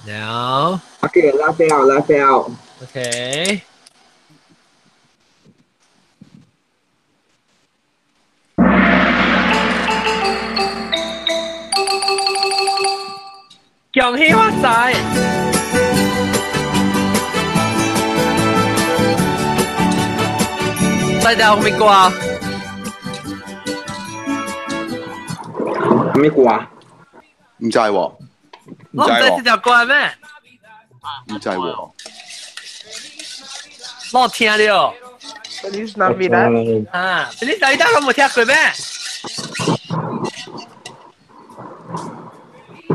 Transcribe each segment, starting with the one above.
了。 OK，拉飛拉飛。 OK。恭喜發財！大家有咩歌？咩歌啊？唔知喎，我唔知這條歌咩？唔知喎。我聽了。 Feliz Navidad。啊，Feliz Navidad 我冇聽過咩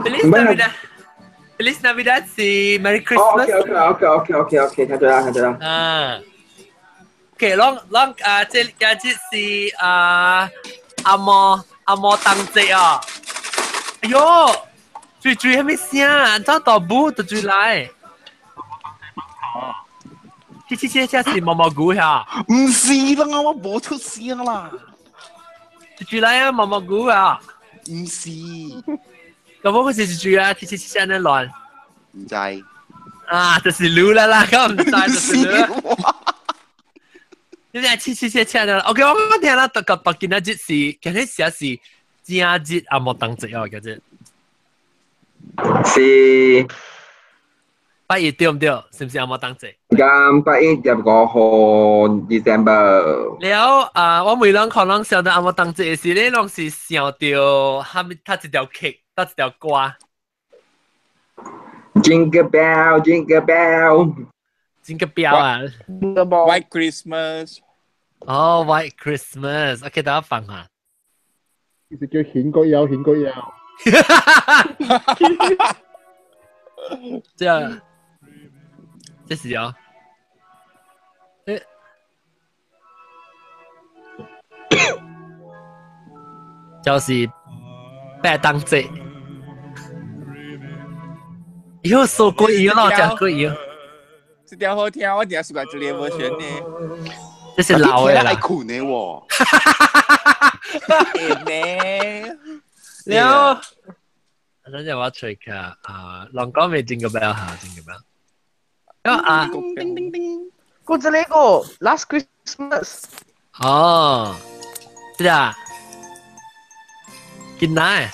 ？Feliz Navidad。Feliz Navidad 是 Merry Christmas。 OK，聽對啦，聽對啦。啊。OK，攏攏啊，這今日是啊阿摩阿摩當節啊。哎喲，最最係咩聲啊？怎大霧就最來？這這這這是毛毛菇呀？唔是啦，我冇出聲啦。最最來啊，毛毛菇啊？唔是。咁我是最啊，這這這這亂。唔知。啊，就是滷啦啦，咁唔知就是滷。你睇七七七七啦，OK，我聽啦，特別北京一日是，今日寫是正日啊，冇當節哦，今日。是。八月對唔對？是唔是阿摩當節？咁8月25號 December。了啊，我每人可能想到阿摩當節的時，你攏是想到哈咪，他一條曲，他一條歌。 Jingle bell, jingle bell。 Jingle bell 啊！White Christmas。哦，White Christmas。OK，等我放下。其實叫顯個有，顯個有。這這是啊，誒，就是白當節，又說過油咯，講過油。這條好聽，我定是個一個 version 呢。這是老的啦。愛困的喎。呢？了。等陣我吹下啊，龍哥未見過 bell 嚇，見過 bell。因為啊，叮叮叮，過這個 Last Christmas。哦，是啊，見奶。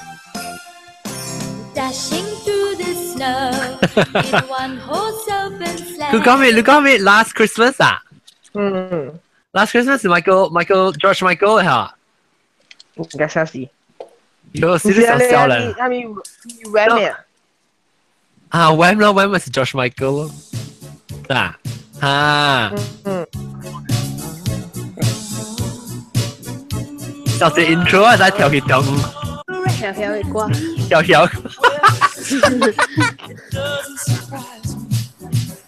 Dashing through the snow in one horse open sleigh。佢講咩？你講咩？Last Christmas 啊？嗯。 Last Christmas 是 Michael George Michael 嚇。應該算是。有少少笑啦。係咪 Wham 啊？啊 Wham 咯，Wham 咪是 George Michael 咯。啊啊。嗯。就是 intro 啊，在跳起動。跳跳的歌。跳跳。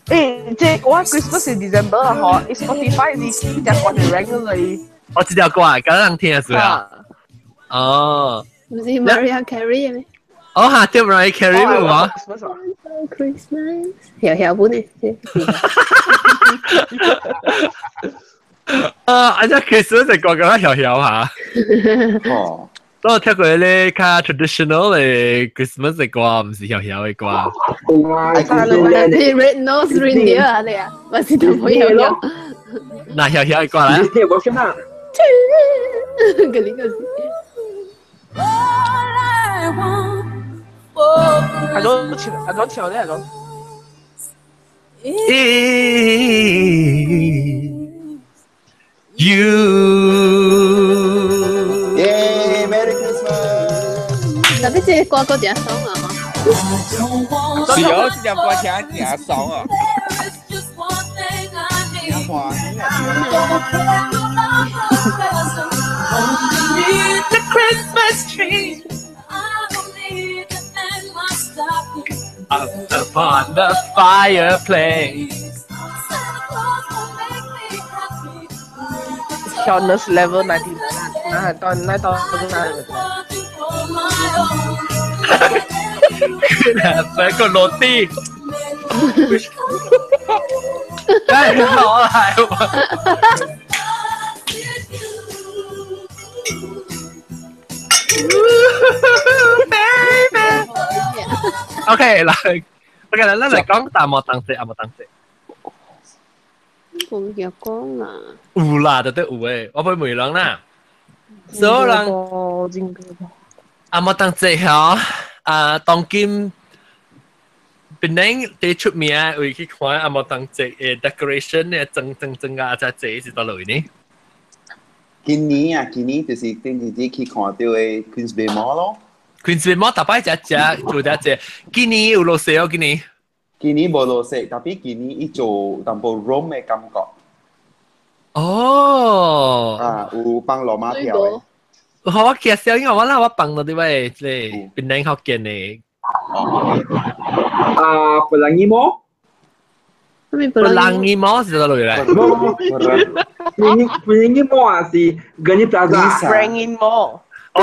誒，這我 Christmas 是 December 啊，嗬，Spotify 是只歌是 regularly。我這條歌啊，剛剛聽是啊。哦。唔是 Mariah Carey 咩？哦哈，對 Mariah Carey 咩話？Christmas，曉曉本嘅。啊，阿只 Christmas 就個個曉曉下。哦。當我聽過咧較 traditional 嘅 Christmas 嘅歌，唔是曉曉嘅歌。你 Red Nose Reindeer 啊，你啊，還是都冇曉曉。嗱曉曉嘅歌啦。我先啦。嗰啲個是。阿種跳，阿種跳咧，阿種。 You。 耶，Merry Christmas！特別這個歌歌真爽啊！是哦，這條歌聽真爽啊！ The Christmas tree up upon the fireplace. 跳 nurse level 99啊，那到那到那。來個落地，太好啦！Baby。OK，來， OK，咱來講大毛當節，阿毛當節。講就講啦。有啦，就對有誒，我會問人啦。所有人阿毛當節嗬，啊，當今檳城最出名會去看阿毛當節嘅 decoration 咧，整整整啊，只節是佗落呢？今年啊，今年就是頂日子去看到的 Queensbay Mall 咯。 Queensbay Mall 逐擺只只做只只，今年有落雪哦，今年。今年無落雪，特別今年伊做淡薄 Rome 的感覺。哦。啊，有放羅馬票的。好，我介紹，因為我啦，我放到啲位，即係檳城福建的。啊，布蘭尼摩。布蘭尼摩是佗落來？布蘭尼摩啊，是格尼plaza。 Prangin Mall。哦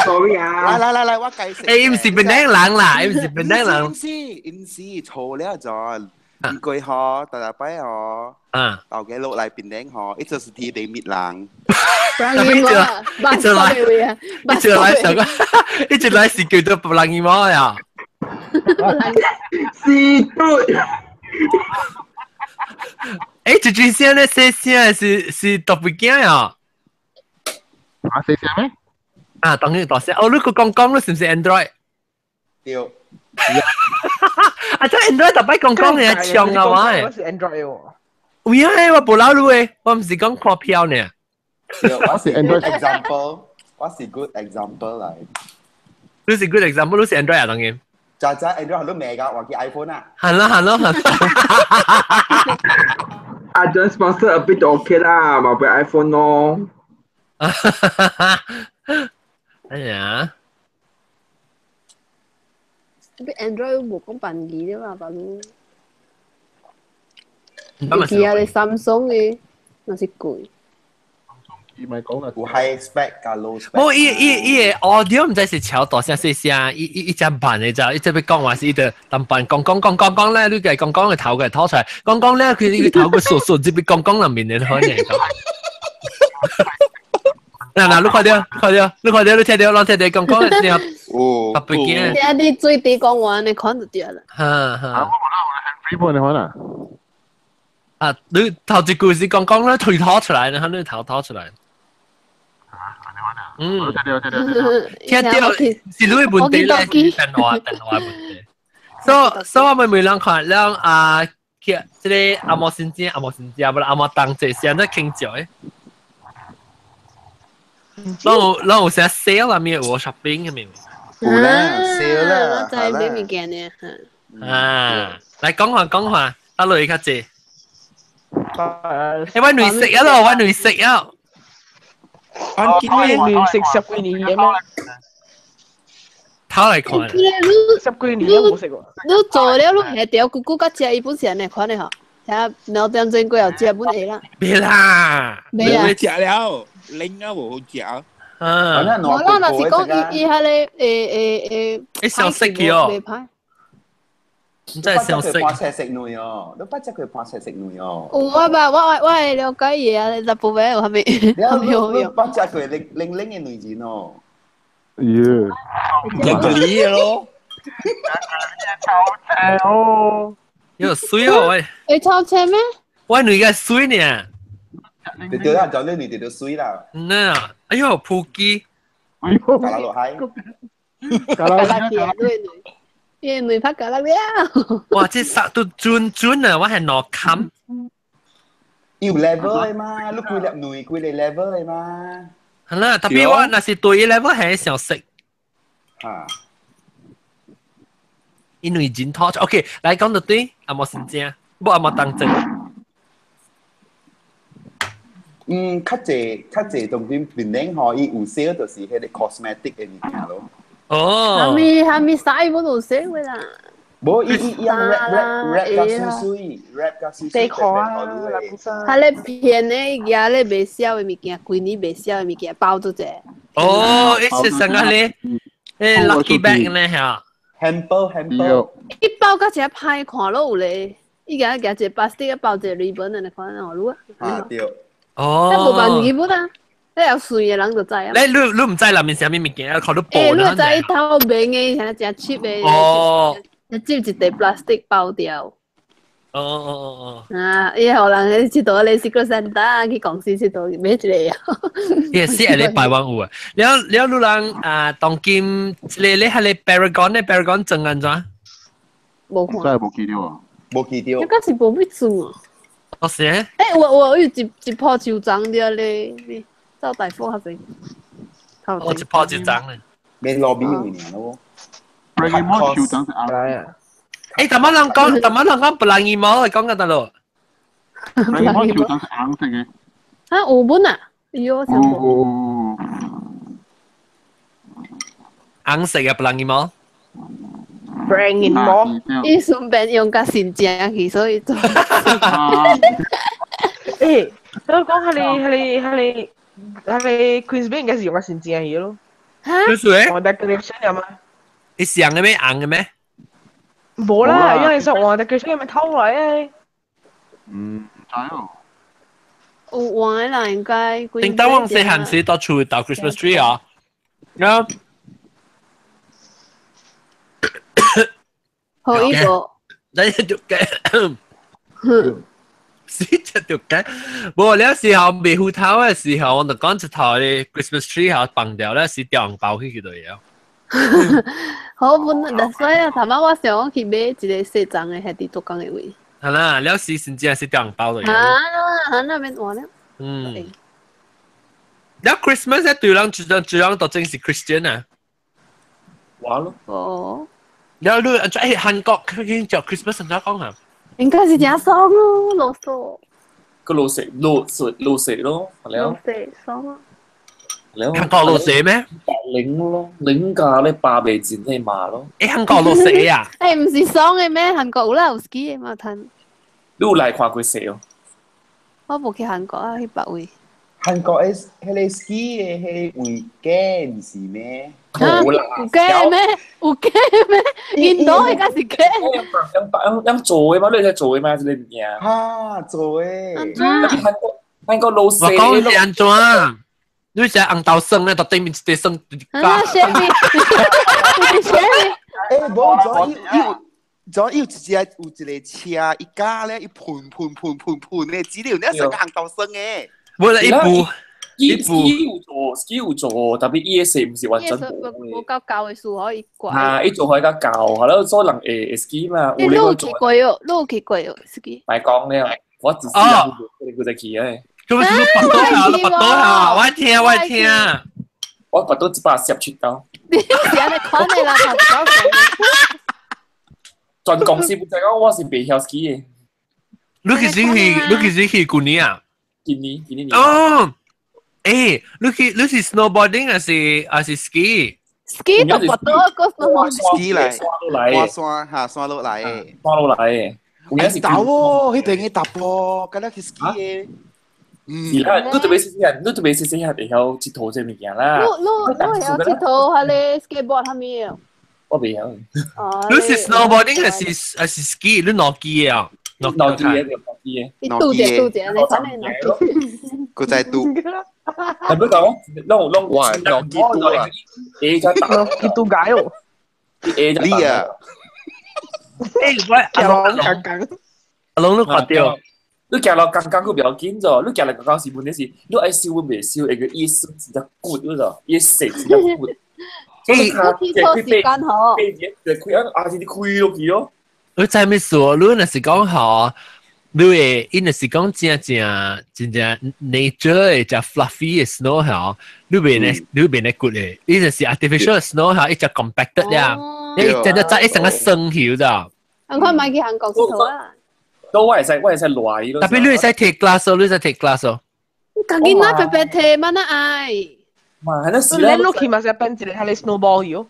，sorry 啊！來來來來，我解釋。欸，毋是檳城人啦，毋是檳城人。毋是，毋是錯了咗。唔過嗬，大大擺嗬，啊，頭家落來檳城嗬，一就是天地滅人。 Prangin Mall，一直來，一直來上個，一直來是叫做布蘭尼摩呀。是對。欸，這句聲咧，細聲是特別驚呀。啊，細聲咩？啊，當然大聲。哦，你個講講，你是唔是 Android？對。啊，這 Android 特別講講嘅唱啊嘛。我是 Android 喎。有影我無老路的，我毋是講看票呢。我是 Android example，我是 good example 嚟。你是 good example，你是 Android 啊，當然。就就 Android 都未㗎，我叫 iPhone 啊。係咯係咯係。阿 John sponsor a bit OK 啦，冇俾 iPhone 咯。哎呀！啲 Android 冇講笨機啫嘛，大佬。記啊，你 Samsung 嘅那是貴。伊咪講啦，有 high spec 加 low spec。冇，伊個 audio 毋知是超大聲細聲，伊只慢的咋，伊這邊講話是伊就淡薄講講講講講咧，你個講講個頭個吐出來，講講咧佢伊個頭個縮縮，這邊講講內面的可能。嗱嗱，你看到，看到，你看到，你聽到，你聽到講講的時候，哦，特別驚。你啊，你最低講話，你看就對啦。哈哈。我冇啦，我係 free 你看啦。啊，你頭一句是講講咧，腿吐出來，然後你頭吐出來。嗯，聽到是你的問題咧，電話電話問題。所以我們每人看，咱啊，這個阿毛先生、阿毛先生，不啦阿毛當這是按怎傾笑的？咱有啥 sale 啊？咩有 shopping 嘅咩？有啦，sale 啦，我知買物件呢。啊，來講下講下，阿女較濟。欸，我女食啊咯，我女食啊。我見你女食十幾年嘅咩？偷來看。十幾年都冇食過。你做了，你下條咕咕甲食，伊本是按呢款的吼。遐2點鐘過後食本會啦。別啦，沒啊。食了，零啊無好食。嗯。無啦，若是講伊伊彼個會會消失去哦。唔真係消失。半尺食內哦，你八隻佢半尺食內哦。有啊吧，我會了解伊啊，十部分有啥物？啥物好用？八隻佢零零零嘅內錢哦。耶！一個厘咯。超哦！有水哦喂！會超車咩？我女個水呢？對對啦，就你女就水啦。那哎呦，撲機！哎呦，加拉落海。加拉落去，你女拍加拉了。哇！這殺都準準啊！我係攞冚。有 level 的嘛？你幾粒女幾粒 level 的嘛？係啦，特別我若是對 level 係想食。嚇！因為真拖 OK，來講到對，阿冇先正，無阿冇當真。嗯，較濟較濟當今檳城吼，伊有 sale 就是彼個 cosmetic 的物件咯。哦。啥物啥物衫伊無有 sale 啦。無，伊伊伊 wrap wrap wrap 甲水水，wrap 甲水水。底褲啊，垃圾。他咧騙咧，伊咧袂銷的物件，規年袂銷的物件包做者。哦，伊是啥個咧？誒，lucky bag 咧嚇。 Hamper hamper。伊包甲真歹看咯有咧，伊舉舉一個 plastic 包一個 ribbon 安尼款哦，你啊。啊對。哦。但無辦日本啊。你有水嘅人就知啊。你唔知內面啥物物件，看到布。欸，你知透明嘅，現在真 cheap 嘅。哦。一接一塊 plastic 包掉。哦哦哦哦。啊！伊予人去佚佗咧 Secret Santa 去公司佚佗買一個啊。伊是下禮拜灣有啊。了了，你人啊，當今你你係你 Paragon 咧，Paragon 裝按怎？無看。真係無記著啊！無記著。應該是無欲裝啊。哦是。欸，我有一棵樹欉著咧，走大風較濟。哦，一棵樹欉咧。免路邊有爾咯。 Paragon 樹欉是啱。欸，頭先人講，頭先人講布蘭伊毛，係講緊得咯。 Paragon 樹欉是紅色嘅。啊，有本啊？哎喲，想無。紅色嘅布蘭伊毛。布蘭伊毛。伊順便用甲新正去，所以做。欸，我講係你係你係你係你 Queens Bay 應該是用甲新正去咯。嚇？咩？我 decoration 有嘛？你是紅嘅咩？紅嘅咩？無啦，因為說換 decoration 咪偷來誒。嗯，知哦。有換的啦，應該。頂當我細漢時到厝到 Christmas tree 啊，然後。好一個。你條雞，死隻條雞。無了時候未斧頭嘅時候，我就講一頭嘅 Christmas tree 後放掉咧，是掉紅包去去就了。好本，所以啊，頭仔我想講去買一個細欉的，係佇浙江的位。係啦，了時甚至係是掉紅包就了。啊，那邊換了。嗯。了 Christmas 咧，對人對人都真是 Christian 啊。話咯。哦。了你欸韓國佢叫 Christmas 怎講啊？應該是真爽咯，落雪。個落雪落雪落雪咯，係落雪爽啊！韓國落雪咩？領咯，領價咧百未錢去買咯。欸，韓國落雪啊？欸，毋是爽的咩？韓國有啦，有 ski 的嘛，趁。你有來看過雪哦？我無去韓國啊，去別位。韓國的彼個 ski 的彼個位假毋是咩？無啦，有假咩？有假咩？印度應該是假。樣做的嘛，你係做的嘛，這個物件。哈，做的。韓國韓國老我講是按怎？你食紅豆酸咧，就對面一塊酸。啊，啥物？啥物？欸，無，昨有昨有一隻有一個車，伊加咧，伊噴噴噴噴噴咧，只有你食紅豆酸的。無啦，一步。伊有做，伊有做，特別伊的色毋是完全無。無夠厚的樹可以掛。啊，伊做開較厚，係咯，所以人會 ski 嘛。你有去過哦？你有去過哦？ski？莫講了，我只是人無再去誒。做咩？拔刀下，拔刀下，我聽，我聽。我拔刀147刀。你是按呢款的啦，頭全公司不知講我是袂曉 ski 的。你幾時去？你幾時去舊年啊？今年，今年。哦。欸，你去你是 snowboarding 還是還是 ski？ ski 就拔刀個 snowboard。 ski 來，滑山嚇，山落來，山落來。有豆哦，彼邊的淡薄，敢若去 ski 的。是啦，你特別細細漢，你特別細細漢會曉𨑨迌這物件啦。你你你會曉𨑨迌，還咧 skateboard 啥物的？我袂曉。哦。你是 snowboarding 還是還是 ski？你哪支啊？哪支的？哪支的？你拄者拄者，你反正哪支？閣再拄。係咪講？攏攏哇，哪支拄啊？會才打。哪支拄解哦？會才你啊！欸，我阿龍剛剛，阿龍你看著。你行落剛剛閣袂要緊咗，你行落剛剛是問題是，你愛收袂收，會個伊收一只骨咗，伊食一只骨。欸，你去錯時間吼。開啊，阿是你開落去咯。你知咩事？你若是講吼，你會伊若是講正正真正 nature 的只 fluffy 的 snow 吼，你袂呢，你袂呢骨的，伊就是 artificial snow 吼，伊只 compacted 了，伊只只一成個生起咗。我看買去韓國佚佗啊。都我會使，我會使賴伊咯。特別你會使 take class 哦，你會使 take class 哦。家己若白白摕，嘛那愛。嘛，係那時啦。你落去嘛是變一個彼個 snowball 去哦。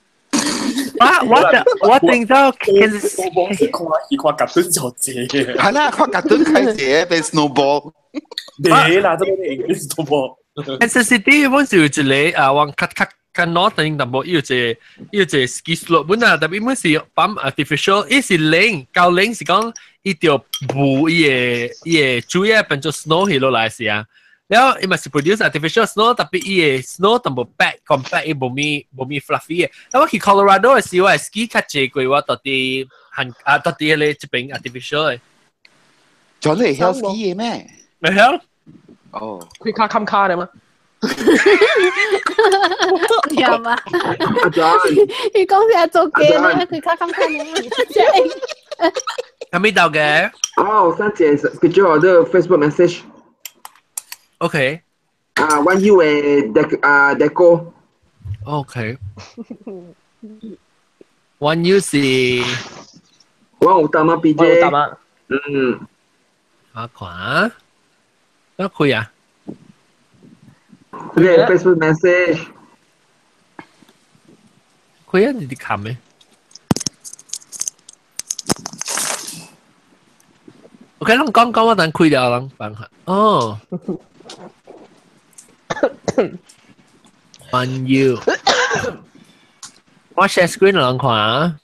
我我聽到其實 snowball 是看伊看夾頓就濟。係啦，看夾頓開濟變 snowball。對啦，這個係 snowball。 Kansas City 本是有一個啊，往較較較 north 頂淡薄，伊有一個伊有一個 ski slope 本啊，特別本是放 artificial，伊是冷，較冷是講伊著霧伊個伊個水啊變做 snow 起落來時啊，了伊嘛是 produce artificial snow，特別伊個 snow 淡薄白，compact 伊無咪無咪 fluffy 嘅。但我去 Colorado 嘅時，我係 ski 較濟過我到底韓啊，到底迄個這邊 artificial 嘅。咗你會曉 ski 嘅咩？會曉。哦。開卡冚卡的嗎？有嘛？阿 John，伊講是做假咧，開卡冚卡的嘛？係咪到嘅？哦，上次 picture 我的 Facebook message。 OK。啊，One U 嘅 dec 啊 deco。 OK。One U 是。我有打嗎 PJ？我有打嗎？嗯。我看啊，我開啊。這個 Facebook message。開啊！你哋看咩？OK，咱講講我等開了，咱放下。哦。One U。我 share screen 人看啊。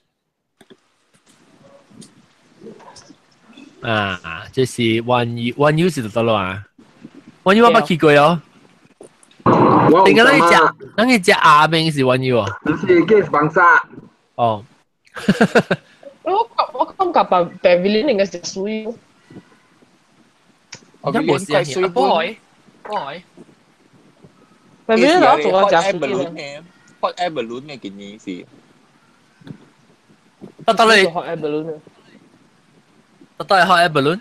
啊，這是 One U，One U 是得咯啊。One U 我捌去過哦。點解咱去食，咱去食鴨面是 One U 啊？唔是，叫房沙。哦。我感覺白 Pavilion 應該是水。應該無是啊，不會，不會。 Pavilion 我做過食水嘅。Hot air balloon 嘅建議是。得得你。 Hot air balloon。得得係 hot air balloon。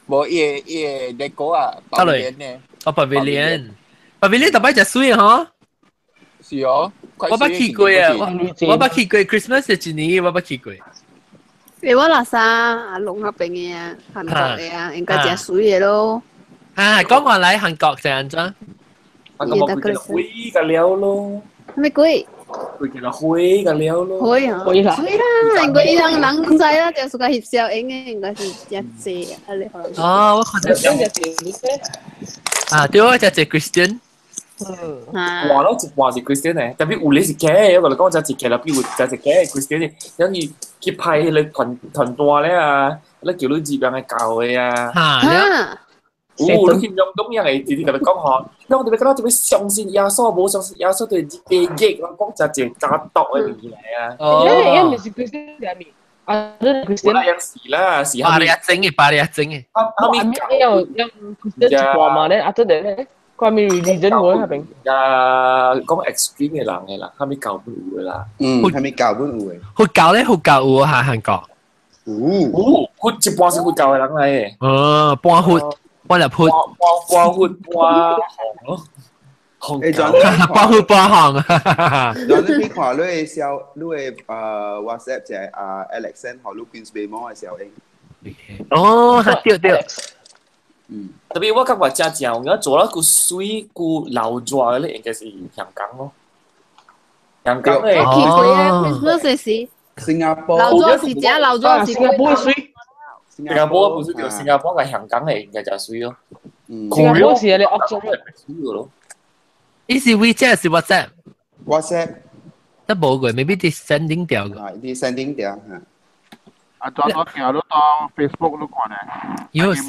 無，伊個伊個那個啊，得嘞。哦，Pavilion。Pavilion 特別食水嗬。是哦。我捌去過啊，我捌去過 Christmas 一年，我捌去過。欸，我垃圾阿龍那邊的啊，韓國的啊，應該誠媠的咯。啊，講話來韓國是按怎？韓國冇規個灰個了咯。咩鬼？規個灰個了咯。灰啊！灰啦，應該伊人人知啦，就是個翕相影的，應該是誠濟啊，你可能。哦，我看到。啊，對，我食隻 Christian。嗯。話咯，一半是 Christian 嘅，特別有咧是假的，我同你講，這一假啦，比有這一假的 Christian 的，等於去拍彼個團團單咧啊，咧叫你入人嘅教會啊。嚇！有，你去中東樣會直直共你講吼，咱特別講特別相信耶穌，無相信耶穌就是地獄，我講真濟加毒的物件來啊。哦。因為是 Christian 啥物？啊，你 Christian？我樣是啦，是巴黎整的，巴黎整的。啊，咪有有 Christian 一半嘛咧，啊，這裡咧。關於 religion 我那邊。啊，講 extreme 的人的啦，啥物教本有的啦。嗯，啥物教本有的。佛教咧，佛教有哈韓國。有。有，佛一半是佛教的人來的。哦，半佛，半粒佛。半佛半行咯。欸，半佛半行。然後你看你的小，你的WhatsApp 就係啊 Alexander 和你 Queensway Mall 的小英。哦，對對。嗯，特別我感覺真正有影做了夠水夠流熱咧，應該是香港咯。香港誒，我去過啊，Christmas 時。新加坡。老早是食，老早是新加坡水。新加坡不是叫新加坡，係香港誒，應該誠水咯。嗯，新加坡是你惡做水咯。伊是 WeChat 是 WhatsApp？ WhatsApp。都無過，maybe 佇 sending 掉個。啊，佇 sending 掉嚇。啊，轉我行你當 Facebook 你看咧。有是。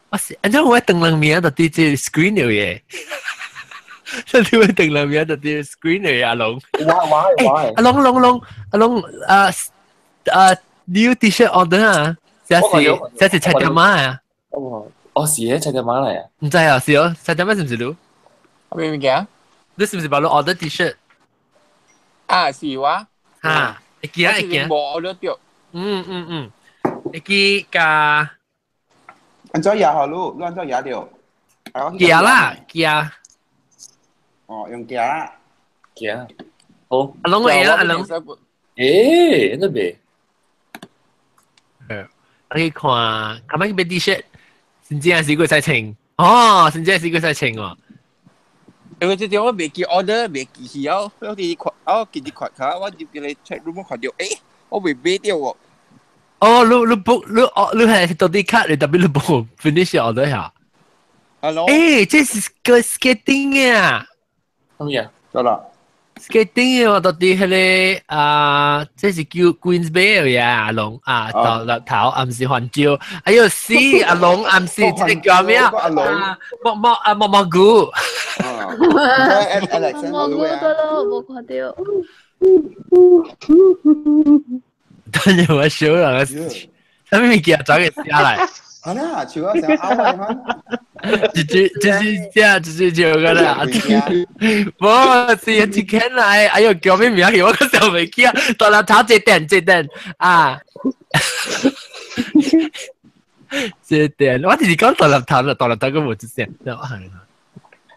我是，按怎我當人名就佇這 screen 了耶。這你會當人名就佇 screen 了阿龍。我阿龍龍龍阿龍啊啊 new T-shirt order 啊，這是這是菜點仔啊。哦，哦是咧，菜點仔來啊。毋知啊，是哦，菜點仔是毋是你？咩物件？你是毋是幫你 order T-shirt？啊，是我。啊，會記啊會記。無 order 著。嗯嗯嗯，會記加。按怎壓好你？你按怎壓著？夾啦，夾。哦，用夾啦。夾。好。阿龍會啊，阿龍。欸，那袂。我去看，琴日去買 T-shirt，真正是過使穿。哦，真正是過使穿哦。因為這條我未記 order，未記起哦，我記看，我記得看卡，我入去 chat room 看到，欸，我未買到喎。哦，你你 book 你哦，你係到底卡，你特別你 book finish order 下。 Hello。欸，這是個 skating 啊。什麼啊？得啦。skating 嘅話到底係咧啊，這是叫 Queens Bay 呀，阿龍啊，到立頭暗時環礁，哎呦死阿龍暗時這個叫咩啊？阿龍木木啊木木菇。蘑菇得咯，冇看到。等陣我笑啦，啥物物件找個下來？好啦，笑啊，成拗啊，一隻一隻只，一隻笑個啦。無是一間來，哎呦叫咩名去？我個想袂記啊。到了頭這點這點啊，這點我就是講大粒頭啦，大粒頭個無出聲。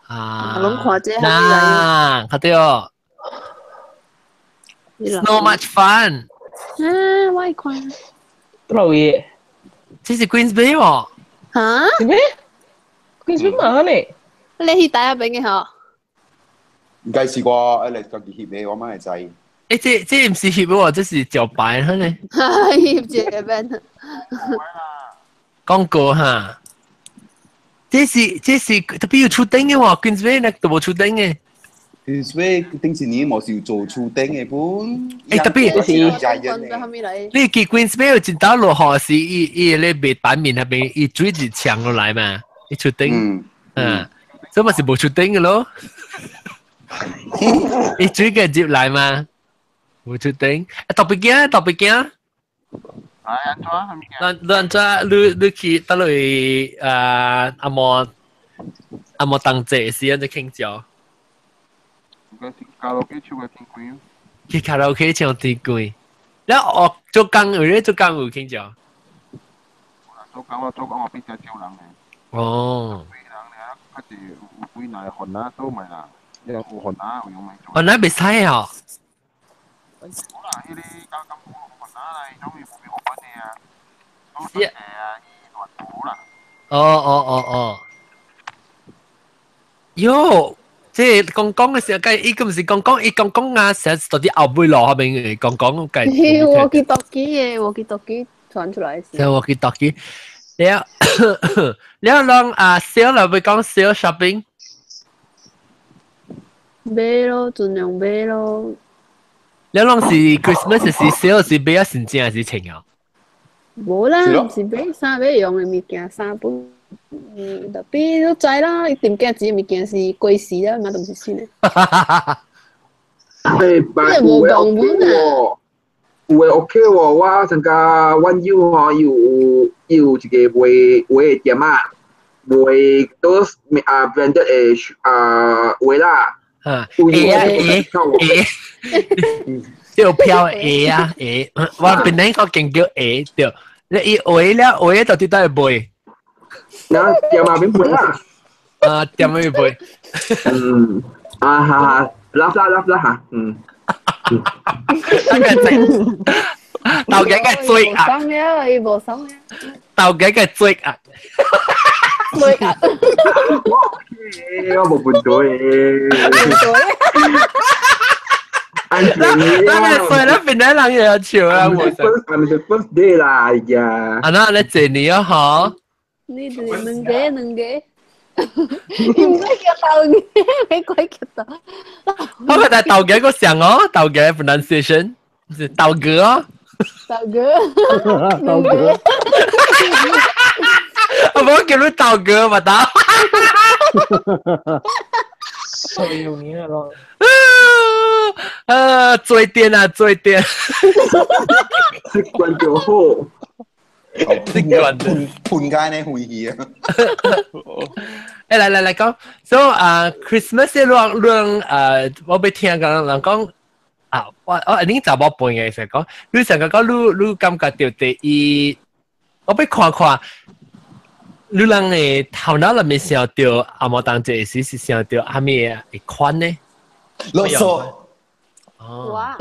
啊，攏看這嗱，看到。So much fun！啊，我愛看。多位？這是 Queens Bay 喎。嚇？是咩？Queens Bay 嘛呢？你去大一邊嘅嗬？應該是我嚟家己翕的，我嘛會知。欸，這毋是翕喎，這是招牌呢。翕這邊。廣告哈。這是特別有出頂嘅喎，Queens Bay 呢都無出頂嘅。 Queens Bay 頂一年無是有做厝頂的本。欸，特別你記 Queens Bay 有一道落雨時，伊咧賣板麵那邊，伊水就搶落來嘛，伊出頂，嗯，所以嘛是無出頂嘅咯。伊水嘅入來嘛，無出頂。特別驚，特別驚。哎，安怎？咱咱怎？你去倒落啊？阿莫阿莫當節時，咱就傾偈。卡拉 OK 唱個天鬼。去卡拉 OK 唱天鬼。了哦，做工有咧，做工有傾偈。做工我做工我比較少人嘅。哦。幾人咧？較濟有幾若個番仔做咪啦，有番仔有用咪做。番仔袂使哦。好啦，彼個交金股番仔來，總是無變番的啊。是啊，伊亂塗啦。哦哦哦哦。喲。這講講嘅時候，計伊個毋是講講，伊講講啊，成日到底後尾落後面講講計。我記得記嘅，我記得記傳出來。所以我記得記，了了人啊，sale 啦，會講 sale shopping。買咯，盡量買咯。了人是 Christmas 是 sale 是買啊，真正還是穿啊？無啦，毋是買衫買用的物件，衫本。嗯，特別都知啦，伊點價錢物件是過時啦，嘛都毋是新的。欸，但有的 OK 喎，有的 OK 喎，我參加阮友吼，伊有一個賣鞋的店仔，賣都啊 branded 的啊鞋啦。啊，鞋啊鞋鞋，對票鞋啊鞋，我本來個勁叫鞋對，你伊鞋了鞋到底倒會賣？那店仔邊賣啦？啊，店仔邊賣。嗯，啊哈哈，拉啦拉啦哈，嗯。大家豆嘅嘅追啊！無爽了，伊無爽了。豆嘅嘅追啊！追啊！我無笨對。咱咱所以咱邊個人也要笑啊！我。 I'm the first day 啦，哎呀。啊，那你這年啊，嗬？你兩個兩個，伊毋使叫豆嘅，沒鬼叫豆。我覺得豆嘅個像哦，豆嘅 pronunciation 是豆哥哦。豆哥，豆哥。我冇叫你豆哥嘛，打。所有年咯。啊，最癲啊，最癲。習慣就好。習慣判判街呢會議啊！誒來來來講，所以啊，Christmas 嘅論啊，我欲聽講人講啊，我恁查某輩嘅時講，你成個講你感覺到第一，我欲看看，你人嘅頭腦內面想到阿摩當這時是想到啥物嘅款呢？囉嗦。哇！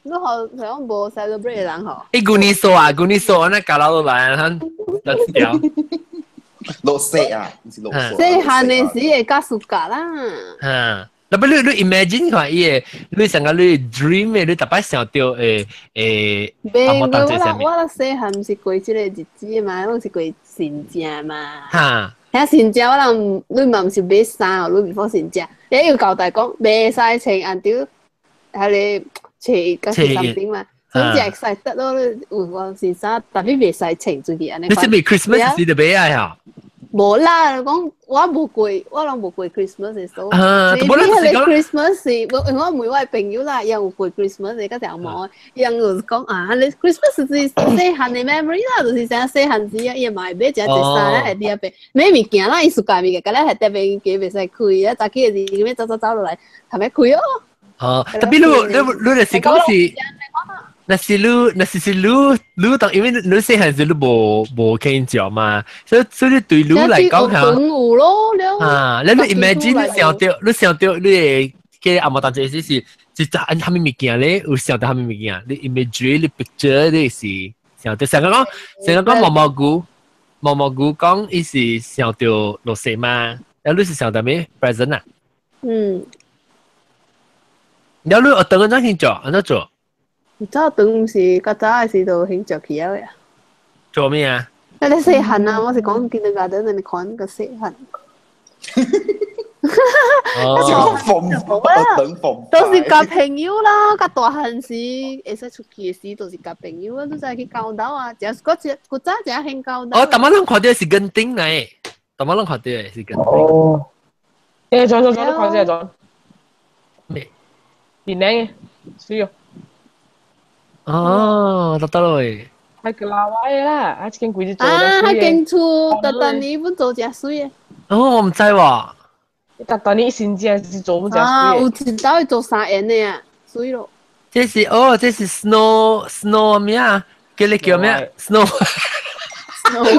你好像無 celebrate 的人吼。欸，舊年數啊，舊年數，我那搞老來，咱來條。落雪啊，毋是落雪。細漢的時會較暑假啦。嗯，特別你 imagine 看伊個，你成個你 dream 的，你特別想到誒。袂，我我細漢毋是過這個日子嘛，攏是過新正嘛。哈。遐新正我人，你嘛毋是買衫哦，你 before 新正，你要交代講，袂使穿按照係你穿個是 something 嘛，所以就 excited 咯，有我是啥，特別袂使穿出去按呢。你是咪 Christmas 時就買啊？嚇？無啦，講我無過，我攏無過 Christmas 的所以，無你彼個 Christmas 是，我我問我的朋友啦，伊有過 Christmas 的，佮條毛，伊有講啊，你 Christmas 是細漢的 memory 啦，就是啥細漢時啊，伊嘛會買一隻衫咧，喺啲邊買物件啦，伊暑假物件，佮咧喺特邊機袂使開啊，早起的時欲走走走落來，頭欲開哦。哦，特別你你就是講是。那是你，那是是你，你當因為你細漢時你無見著嘛，所以對你來講嚇，有咯，啊，你 imagine 你想著你會嘅阿毛當這是是是按啥物物件咧？有想著啥物物件？你 image 你 picture 你是想著成個講毛毛菇講伊是想著落雪嘛，然後你是想著咩 present 啊？嗯。然後你學等安怎去做？按怎做？早頓毋是較早的時就興做起了呀。做咩啊？那你細漢啊，我是講 kindergarten 你看個細漢。哦，縫等縫。都是佮朋友啦，較大漢時會使出去的時，都是佮朋友啊，都在去交流啊。只是古早只興交流。哦，逐擺攏看著是跟頂來，逐擺攏看著是跟頂。哦。欸，轉轉轉，你看這個轉。咩？電影嘅，水哦。哦，得得咯喂！係個老歪啦，啊，這間櫃子做啊，彼間厝，逐逐年本做誠媠的。哦，我毋知喎。逐逐年新正是做本誠媠。啊，有一道會做三年的啊，媠咯。這是哦，這是 snow snow 咩啊？叫你叫咩？Snow。我是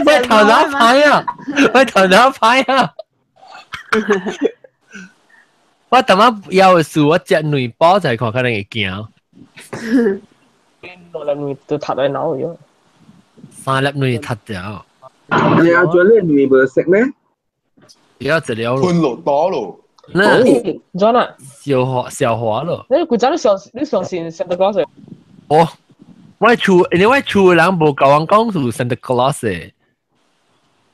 我頭腦歹啊！我頭腦歹啊！我淡仔有事，我食兩包才看可能會驚。兩粒卵都塌喺腦咗，三粒卵塌掉。你阿做呢卵無食咩？了一了咯。吞落肚咯。那做哪？消化消化咯。你古早你相信 Santa Claus？哦，我厝因為我厝人無共我講是 Santa Claus 的。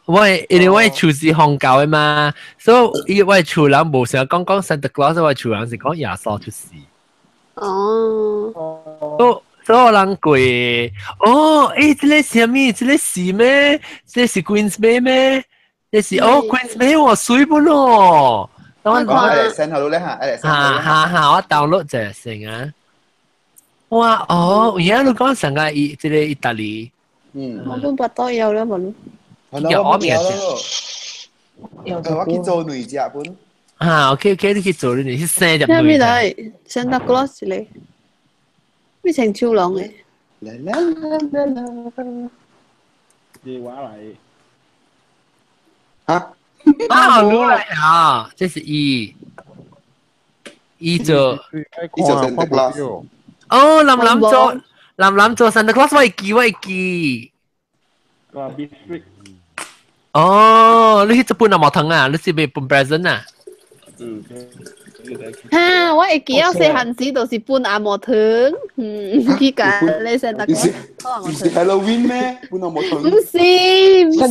我因為我厝是宗教的嘛，所以我厝人無成日講講 Santa Claus，我厝人是講耶穌出世。哦，所有人過哦，欸，這個是啥物？這個是咩？這個是 Queen's Bay 咩？這是哦 Queen's Bay 喎，媠本哦。我嚟 send 下咧嚇，嚟 send 嚇嚇嚇，我 download 者先啊。哇哦，而家你講成個意，這個意大利，嗯，我本巴肚枵了無？有我面我去做兩隻本。啊，OK OK，你去做你去生入咩咩來？Santa Claus 咧，咩成超龍嘅？啦啦啦啦啦！電話嚟。嚇？啊，攞來啊！這是伊，伊做，伊做 Santa Claus。哦，林林做，林林做 Santa Claus，我會記，我會記。個 biscuit。哦，你去做搬阿毛糖啊？你是欲分 present 啊？嗯。哈！我會記得細漢時就是分阿毛糖，嗯，去共你 Santa Claus。唔是 Halloween 咩？分阿毛糖。唔是唔是，細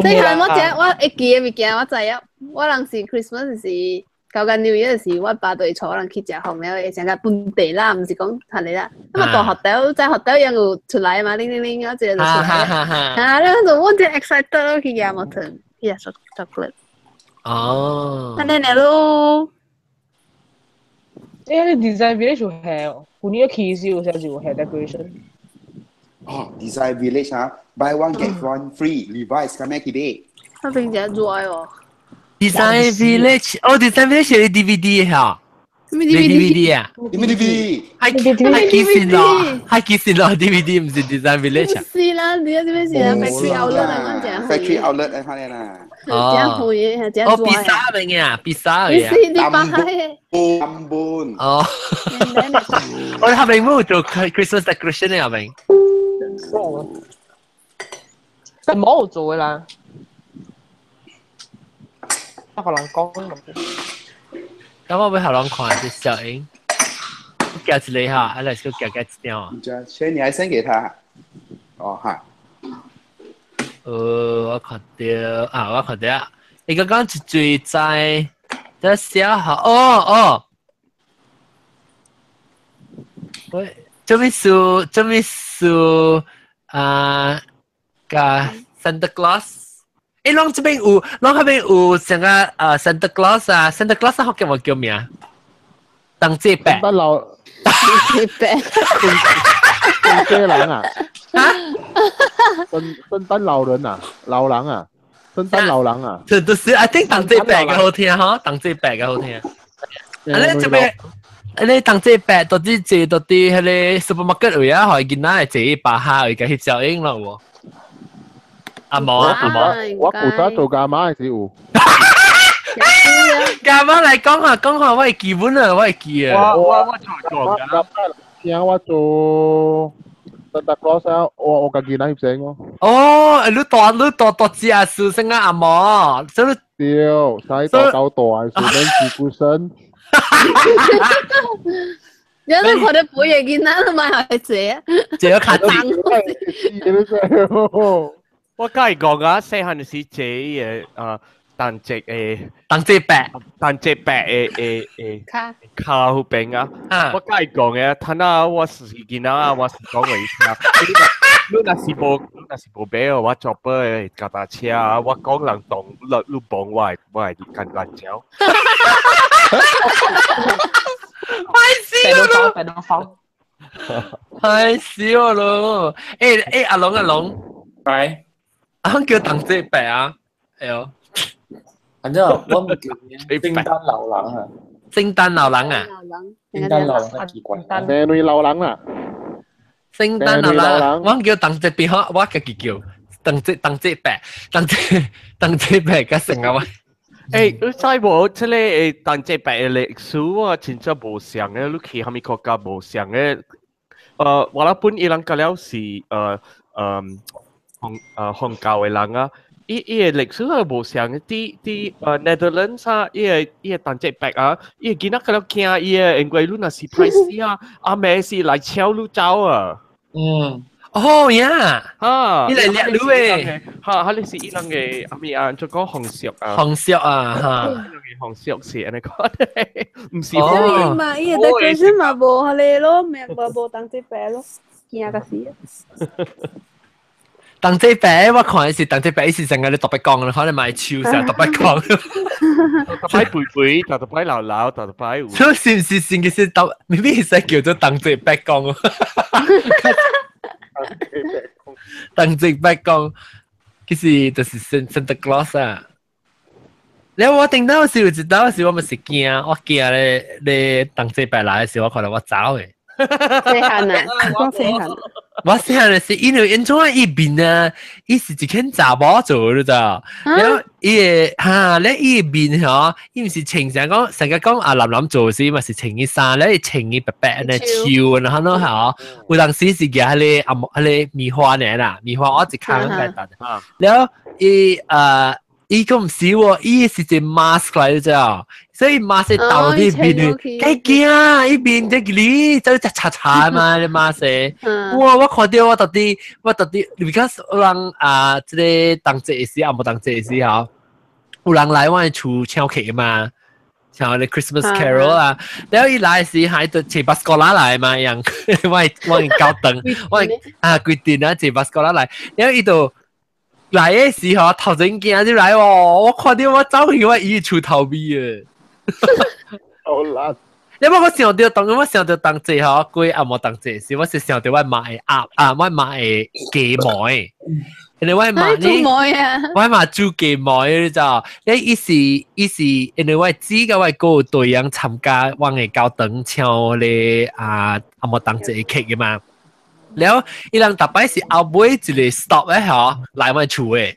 漢我知我會記的物件我知影，我人是 Christmas 時，搞緊 New Year 時，我爸就會帶人去食飯了，會成個分地啦，毋是講讀的啦。咁啊大學頭在學頭樣有出來嘛，鈴鈴鈴，啊這個就出來。啊，你就我真 excited 去食毛糖，去食 chocolate。哦。按呢爾咯。欸，你 design village 有下哦，舊年去時有時就有下 decoration。哦，design village 啊，buy one get one free，Levi's 咁咩去買？那邊真熱哦。 Design Village，哦，Design Village 係 DVD 嚇。咩 DVD 啊？咩 DVD？係幾時咯？係幾時咯？DVD 唔是 Design Village 啊？是啦，你這邊是 factory outlet 啊，我講。 Factory outlet 啊，睇啦。真好嘢，真哦，比薩明啊，比薩嘅。唔是你把係。根本。哦。我哋係咪冇做 Christmas decoration 啊？阿明。但冇做嘅啦。學人講。咁我俾學人看隻小英，夾一個哈，阿來個夾夾一張啊。所以你還 send 給他？哦哈。我看到啊，我看到，伊剛剛一追在，這小學哦哦，喂，做咩事？做咩事？啊，個 Santa Claus，誒，攏這邊有，攏那邊有成個啊 Santa Claus 啊，Santa Claus 福建話叫咩啊？當這白，得老，這白，聖誕人啊？啊？聖誕老人啊？老人啊？聖誕老人啊？這都是 I think 當這白嘅好聽嗬，當這白嘅好聽。啊，你這邊，你當這白到底坐到底迄個 supermarket 位啊，予囡仔坐一把下，會共翕照影咯喎。阿毛啊，阿毛，我古早做家媽時有。家媽來講下講下，我會記本啊，我會記啊。我做做㗎。聽我做 Santa Claus 啊，我家己來翕相哦。哦，你大大隻啊，書生啊，阿毛，所以對，使大夠大，順便照顧身。有你看到背嘅囡仔都買學坐啊，坐咗卡子。我梗係講啊，細漢時坐嘅啊，單隻誒，單隻白，單隻白誒誒誒卡卡好餅啊！我梗係講嘅，睇下我是囡仔啊，我是講話聽。你若是無，你若是無買哦，我做杯腳踏車啊，我講人動，你幫我，我會幹爛蕉。歹死咯！歹死咯！欸欸，阿龍阿龍，係，阿龍叫鄧姐白啊，哎喲，反正我唔叫聖誕老人啊，聖誕老人啊，聖誕老人係奇怪，咩女老人啊？聖誕老人，我叫鄧姐變好，我家己叫鄧姐鄧姐白，鄧姐鄧姐白個成啊喂。欸，你知無？這個單隻白的歷史啊，真正無相的。你去蝦米國家無相的？我那本伊人甲了是紅教的人啊，伊的歷史啊無相的。佇Netherlands 啊，伊個單隻白啊，伊個囡仔甲了驚伊個，因為你若是歹勢啊，阿妹是來搶你走啊。嗯。哦呀，哈，伊來掠你誒，哈，哈，你是伊人嘅阿咪啊，就講紅色啊，紅色啊，哈，紅色是按呢講，毋是。哦，嘛，伊個 decoration 嘛無彼个咯，無當這白咯，驚甲死。當這白我看是當這白是成個你特別講，可能買手成特別講，特擺肥肥，特擺老老，特擺有。所以是唔是先嘅是當，明明是叫做當這白講。當這白講，其實就是 Santa Claus 啊。然後我頂到時有一道時我咪是驚，我驚咧咧當這白來的時，我可能我走的。細漢啊，我細漢。我細漢的是因為因怎啊伊面啊，伊是一間查某做你知道？然後伊個哈咧伊個面吼，伊毋是穿成講成個講啊男男做時嘛是穿伊衫，咧伊穿伊白白咧手，然後喏吼，有當時是舉彼個阿彼個棉花呢啦，棉花我一空來搭。然後伊伊個毋是喎，伊是一個 mask 來你知道？所以 mask 兜佇面的，幾驚！伊面這個你就只擦擦嘛，你 mask。哇！我看到我到底，我到底，because 有人啊，這個當節時啊，無當節時吼，有人來我的厝請客嘛，像個 Christmas Carol 啊，然後伊來時還就坐巴斯哥拉來嘛，樣我搞燈，我啊規定啊坐巴斯哥拉來，然後伊就。來的時候頭前行入來哦，我看到我走去我伊厝頭尾啊，好難。你無我想到當我想到當節吼，過啊無當節時，我是想到我媽的鴨啊，我媽的雞毛，因為我媽呢，我媽煮雞毛你知道？你伊是伊是因為我姊佮我哥隊員參加我的教堂唱咧啊啊無當節的曲的嘛。然後伊人逐擺是後尾一個 stop 咧吼，來我厝的，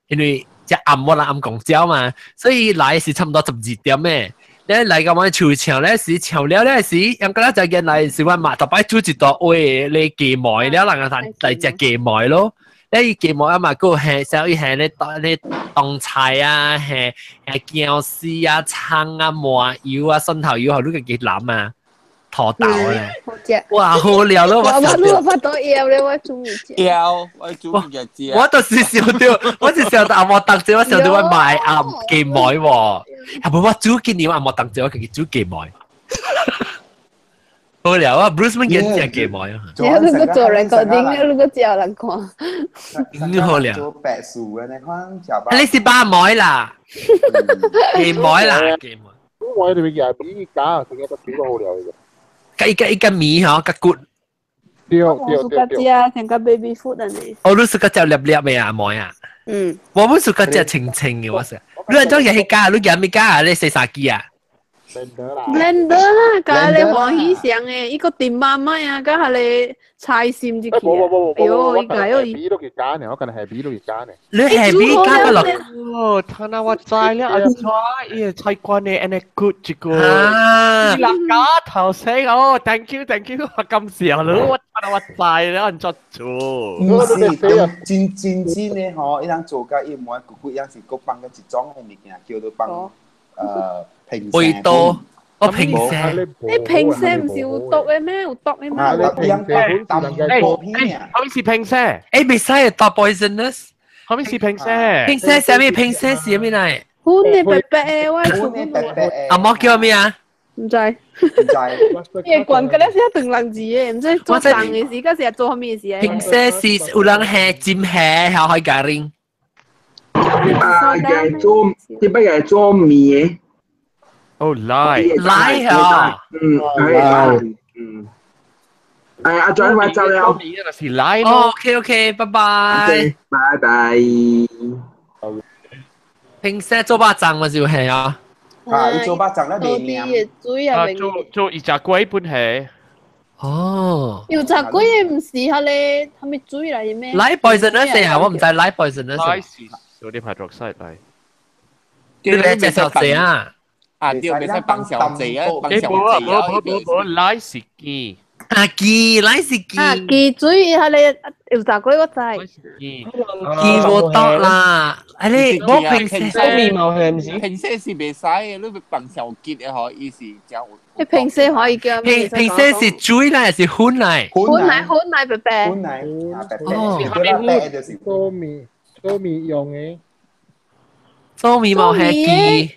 因為這暗我人暗公交嘛，所以來是差不多12點的。你來到我厝唱咧時，唱了咧時，人家就見來是我媽逐擺煮一道話咧雞毛了，人家來食雞毛咯。你伊雞毛啊嘛，閣有下小伊下咧當咧當菜啊，下下薑絲啊、蔥啊、麻油啊、蒜頭油，予你家己淋啊。土豆咧。好食。哇，好料咯！我我想我我發到枵咧，我煮物食。枵，我煮物食。我就是想到，我是想到阿莫當姐，我想到我買阿雞妹喎，係咪我煮幾年阿莫當姐，我自己煮雞妹。好料啊，Bruce 們見食雞妹啊。你如果做 recording，如果叫人看。你好料。做白薯嘅，你看食飽。你是把妹啦，雞妹啦，雞妹。我哋會比假，成日都煮得好料嘅。一個一個米嗬，個骨。對我暑假食成個 baby food 啊你。哦，你暑假食粒粒嘅阿妹啊？嗯。我本暑假食清清嘅，我食。你係裝嘢去加，你夾咩加啊？你洗衫機啊？ blender 啦，加你歡喜上嘅，伊個電媽媽啊，加下你菜心入去。哎呦，伊個哟，米都佢加呢，我可能係米都佢加呢。你係米加個落？哦，他那我知了，阿怎伊菜館的按呢骨一個，啊，伊人加頭先哦，thank you thank you，我感謝你，我他那我知了，按怎做？唔是，用真真真的吼，伊人做甲伊每骨骨樣是閣放個一種的物件，叫做放平味道，我平聲。你平聲唔是有毒嘅咩？有毒嘅咩？啊，平聲，後面是平聲，誒，袂使毒 poisonous。後面是平聲，平聲啥物？平聲是啥物來？粉的白白的，我厝阿媽叫咩啊？唔知。唔知。伊管個咧是長人字的，唔知做重的事，嗰時做啥物事？平聲是有人下尖下，後開咖喱。啊，係做，點解係做麵嘅？哦，來來啊！嗯，係，嗯，係阿俊，我走了。是來咯。OK OK，拜拜。拜拜。平時做肉粽嘛就係啊。啊，伊做肉粽咧袂黏。水啊，做做油炸鬼本係。哦。油炸鬼唔是迄個，啥物水來的咩？來 poisonous 啊！我唔知來 poisonous。來是 sodium hydroxide 來。你嚟食小姐啊？啊對，袂使放小濟啊，放小濟啊！無無無，來是雞。啊雞，來是雞。啊雞水，迄個油炸鬼我知。雞無毒啦，啊你我平時麵毛係唔是？平時是袂使的，你放小結的吼，伊是真有。你平時可以叫平平時是水來還是粉來？粉來粉來白白。粉來啊白白。哦，白就是做麵做麵用的。做麵毛係雞。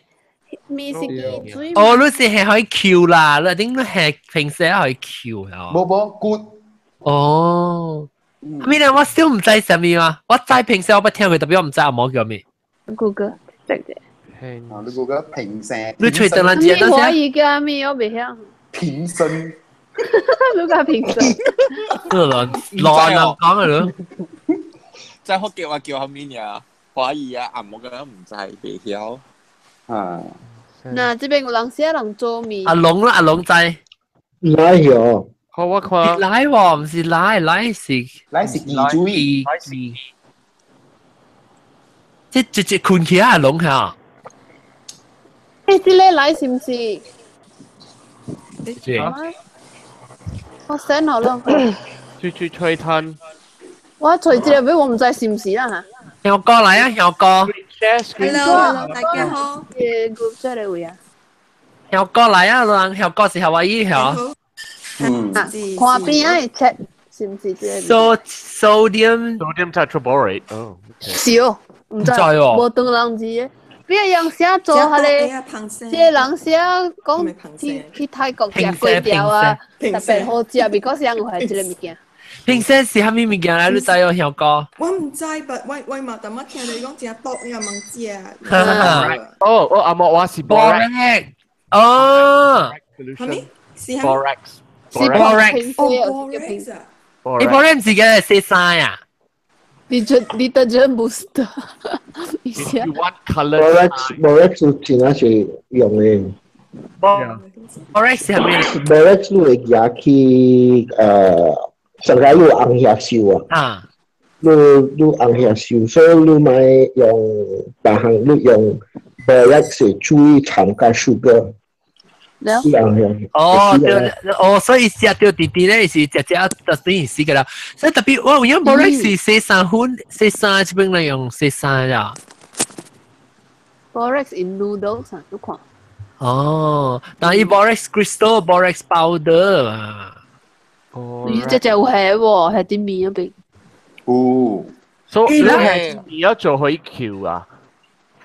麵是雞水。哦，你是係可以 Q 啦，你頂你係平時可以 Q 啊？無無骨。哦，咩咧？我小唔知啥物啊？我知平時我不聽佢，特別我唔知阿毛叫咩。 Google 識啫。啊，你 Google 平聲。你吹等人接等下。可以叫咩？我袂曉。平聲。你講平聲。這人老人講嘅咯。在福建話叫啥物爾？華語啊，阿毛個唔知，袂曉。啊。嗱，這邊有人寫人做麵。阿龍啦，阿龍知。來喲。好，我看。來喎，唔是來，來是。來是雞水。是。這直接困起阿龍嚇。誒，這個來是唔是？是。我 send 好了。吹吹吹吞。我隨這個，我唔知是唔是啦嚇。曉哥來啊，曉哥。 Hello，大家好。誒，group 這個位啊。曉哥來啊，人曉哥是夏威夷曉。嗯。看邊仔 check 是唔是這個？So sodium sodium tetraborate。哦。是哦，唔知。無當人字的。邊個人寫做彼個？這個人寫講去泰國食粿條啊，特別好食，because 人有係這個物件。平時是啥物物件來？你知哦，曉哥。我毋知，但我我嘛淡仔聽你講誠毒，你也問食。哦哦，阿莫我是 borax。哦。啥物？是啥物？borax。是 borax。哦，borax 啊。你 borax 是個洗衫啊？ Detergent booster。 You want color？ borax borax 有真係是用的。 borax 係咩？borax 你會舉去上個你有紅葉繡啊？啊！你你紅葉繡，所以你莫用別項，你用 borax 水摻加 sugar。哦，對，哦，所以食到弟弟咧是食食就等於死㗎啦。所以特別我有 borax 是洗衫粉，洗衫這邊來用洗衫啦。 Borax in noodles 啊，你看。哦，但係 borax crystal borax powder 啊。哦。你只只有係喎，係啲面嗰邊。哦。所以你係而家做可以橋啊？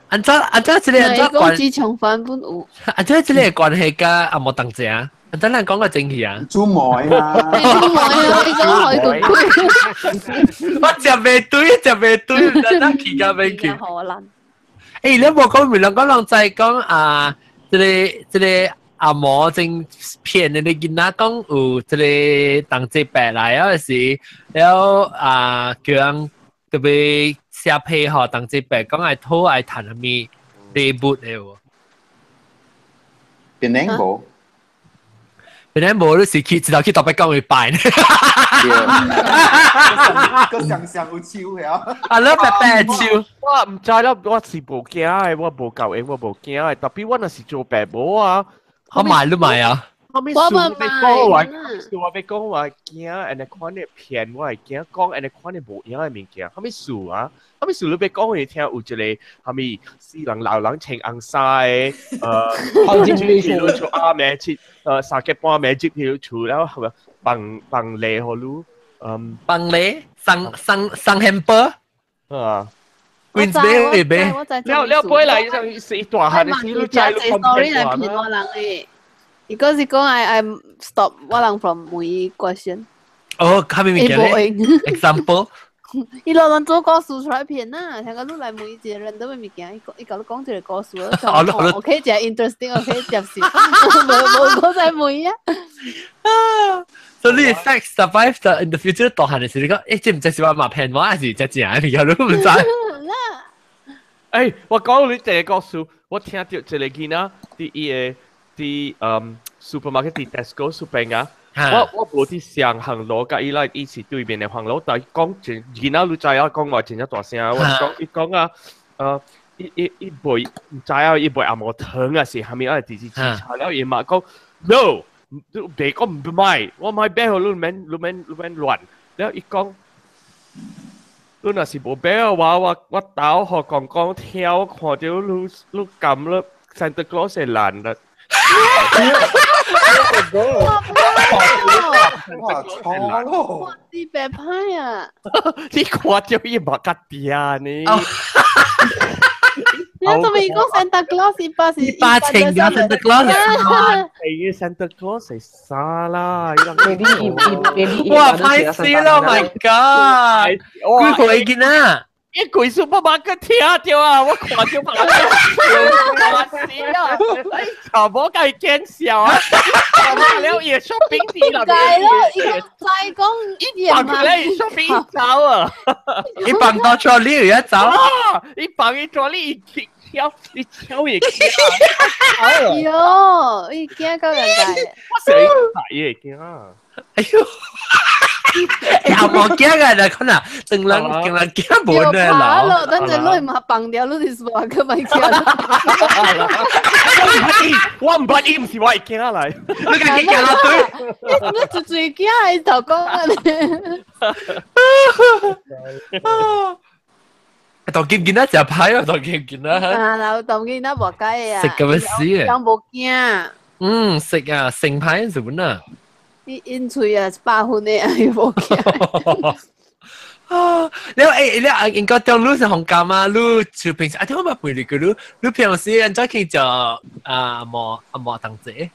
按怎按怎這個按怎關？講自從翻本有。按怎這個關係甲阿莫同濟啊？按怎咱講個正氣啊？煮糜啊！煮糜啊！你講海個鬼。我食袂對，食袂對，咱去甲袂去。可能。欸，你無講咪人講人在講啊，這個這個阿毛正騙的囡仔講有這個同齊白來啊時，了啊叫人特別寫批吼，同齊白講愛討愛趁啥物禮物的喎。變靚無？變靚無，你是去一頭去特別講去拜呢？個想象有手嘅啊！啊，你白白手。我毋知啦，我是無驚的，我無夠閒，我無驚的。特別我若是做爸母啊，我買都買啊。後面數我講話，數我講話驚，按呢款的騙我會驚，講按呢款的無影的物件。後面數啊，後面數你欲講予伊聽，有一個啥物死人老人穿紅衫的，入去厝暗暝七，三更半暝入去厝了，係咪放放禮予你？嗯，放禮送送送漢堡。啊。 Queen's Bay 呗。了了尾來是大漢的時，你知你 story 來騙我人的。伊個是講 I stop 我人 from 問伊 question。哦，啥物物件咧？Example。伊老人做故事出來騙啦，聽講你來問伊一個人都物件，伊伊共你講一個故事，OK，真 interesting，OK 接受，無無閣再問啊。所以你 fact survive the in the future 大漢的時，你講，欸，這毋知是我嘛騙我，還是真正的物件，你毋知。欸，我講你一個故事，我聽著一個囡仔佇伊个佇嗯 supermarket 佇 Tesco 出邊啊，我我無佇上行路，佮伊來伊是對面的行路，但講真囡仔你知影講話真正大聲，我講伊講啊，伊伊伊賣毋知影伊賣紅毛糖啊是啥物啊，直直查了伊嘛講 no，你別講毋買，我買買予你免你免你免亂，了伊講。你若是無買的話，我我兜予公公聽，我看著你你撳了 Santa Claus 會爛啦。哇！錯咯！哇！你白歹啊！你看著伊嘛較嗲呢？你做咩講 Santa Claus 一百是一百千個 Santa Claus 係 Santa Claus 係啥啦？哇！歹死啦！My God！幾歲囡仔？一鬼數爸爸個聽著啊！我看著爸爸笑死啊！哎，查某共伊見笑啊！了伊 shopping 啲啦，解咯，伊個再講伊放佢咧 shopping 走啊！伊放到桌裡一走，伊放伊桌裡伊敲伊敲伊敲。喲，伊驚到人家。我成日伊會驚啊！哎喲！欸，阿無驚啊，就可能當人當人驚無呢咯。等陣你嘛放掉，你是話佢咪驚？我毋捌伊，毋是我會驚來。你家己驚啦對。你最最驚係頭講啊！當見見得食歹啊，當見見得。啊，老當見得無解啊。食咁樣死啊！人無驚。嗯，食啊，成歹是本啊。伊因喙啊，100分的啊，伊無驚。啊！你欸，你啊，應該當你是紅監啊，你就平時啊，聽我嘛陪你個你，你平時按怎去食啊無啊無當節？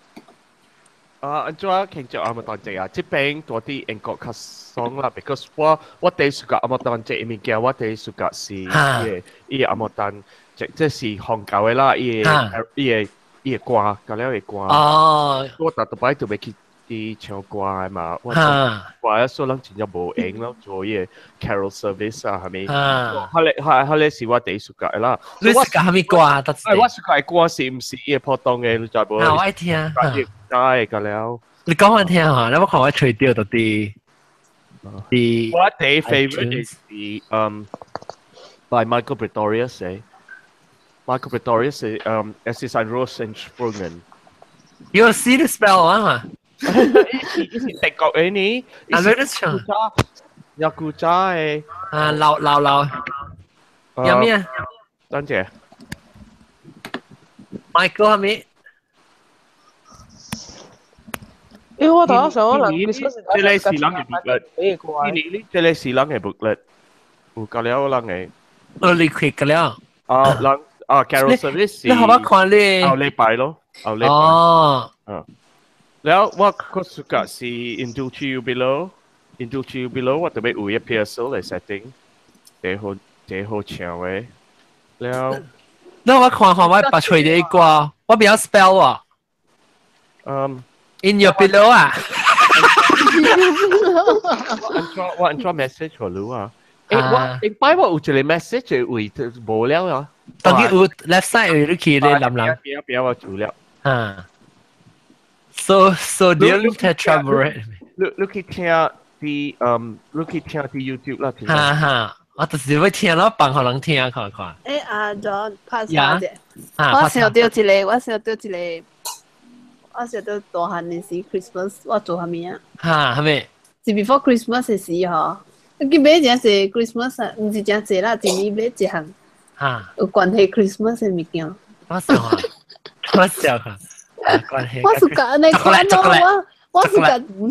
啊，按怎慶祝阿莫當節啊？這邊多啲英國較爽啦，because 我我第一暑假阿莫當節的物件，我第一暑假是伊个伊个阿莫當節，這是紅教的啦，伊个伊个伊个歌，教了的歌。哦。我逐逐擺都欲去。啲唱歌的嘛，我我所以咱真正無閒咯，做伊個 carol service 啊，係咪？彼个彼个是我第一暑假的啦。你暑假啥物歌啊？哎，我暑假的歌是毋是伊個普通的，你知無？啊，我愛聽。該個了。你講我聽嚇，你我看我揣著到底。啲我第一 favorite 是by Michael Pretorius 的。Michael Pretorius 是Es ist ein Ros entsprungen。 You see the spell 啊？伊是德國的呢，啊，你都唱，有古早的，啊，老老老，有咩？等陣，Michael 係咪？欸，我頭先想講人 Christmas 這個是人嘅 booklet，呢年呢這個是人嘅 booklet，有夠了人嘅。 Early quick 了。啊，人啊，Carol Service 你好我看你。後禮拜咯，後禮拜。哦。嗯。了我個暑假是 Indulge You Below，Indulge You Below 我特別有一 PSO 嚟 setting，幾好幾好唱嘅。了。那我看看我白吹的歌，我比較 spell 啊。嗯。 In your below 啊。我按怎 message 予你啊？欸，我頂擺我有一個 message 位無了啊。當佢有 left side 有你去你諗諗。邊邊我做了。啊。So do you tetraborate？你去聽啲你去聽啲 YouTube 啦。哈哈，我就是要聽咯，放予人聽看看。欸，阿 John 拍啥者？我想到一個，我想到一個，我想到大漢的時 Christmas，我做啥物啊？哈，啥物？是 before Christmas 的時吼，去買真濟 Christmas 啊，毋是真濟啦，一年買一項。有關係 Christmas 的物件。我想啊，我想啊。我是講按呢款咯，我是講毋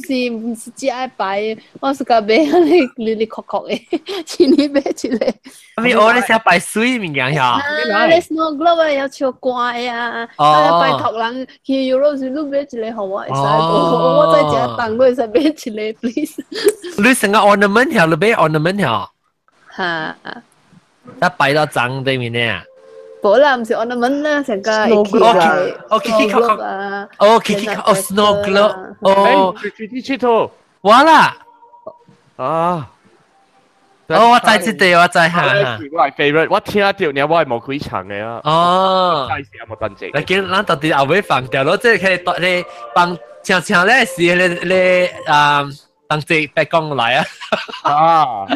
是只愛擺，我是講買按呢哩哩扣扣的，一年買一個。啥物？我咧寫擺水物件遐。啊，你 snow globe 啊，要唱歌的啊，啊，拜託人去 Europe 時，你買一個予我會使無？我再食重，你會使買一個，please。你成個 ornament 遐，你買 ornament 遐。哈。一擺到髒對面呢。無啦，毋是 ornament 啦，成個哦，起扣扣啊，哦，起起哦，snow globe，哦，去去佚佗，我啦，啊，哦，我知這個，我知哈哈。我係 favorite，我聽到呢，我係無開場嘅啊。哦，真係冇等陣。嚟見咱到底後尾放掉咯，即係佢哋你放唱唱咧是你你啊，當這白講來啊。啊。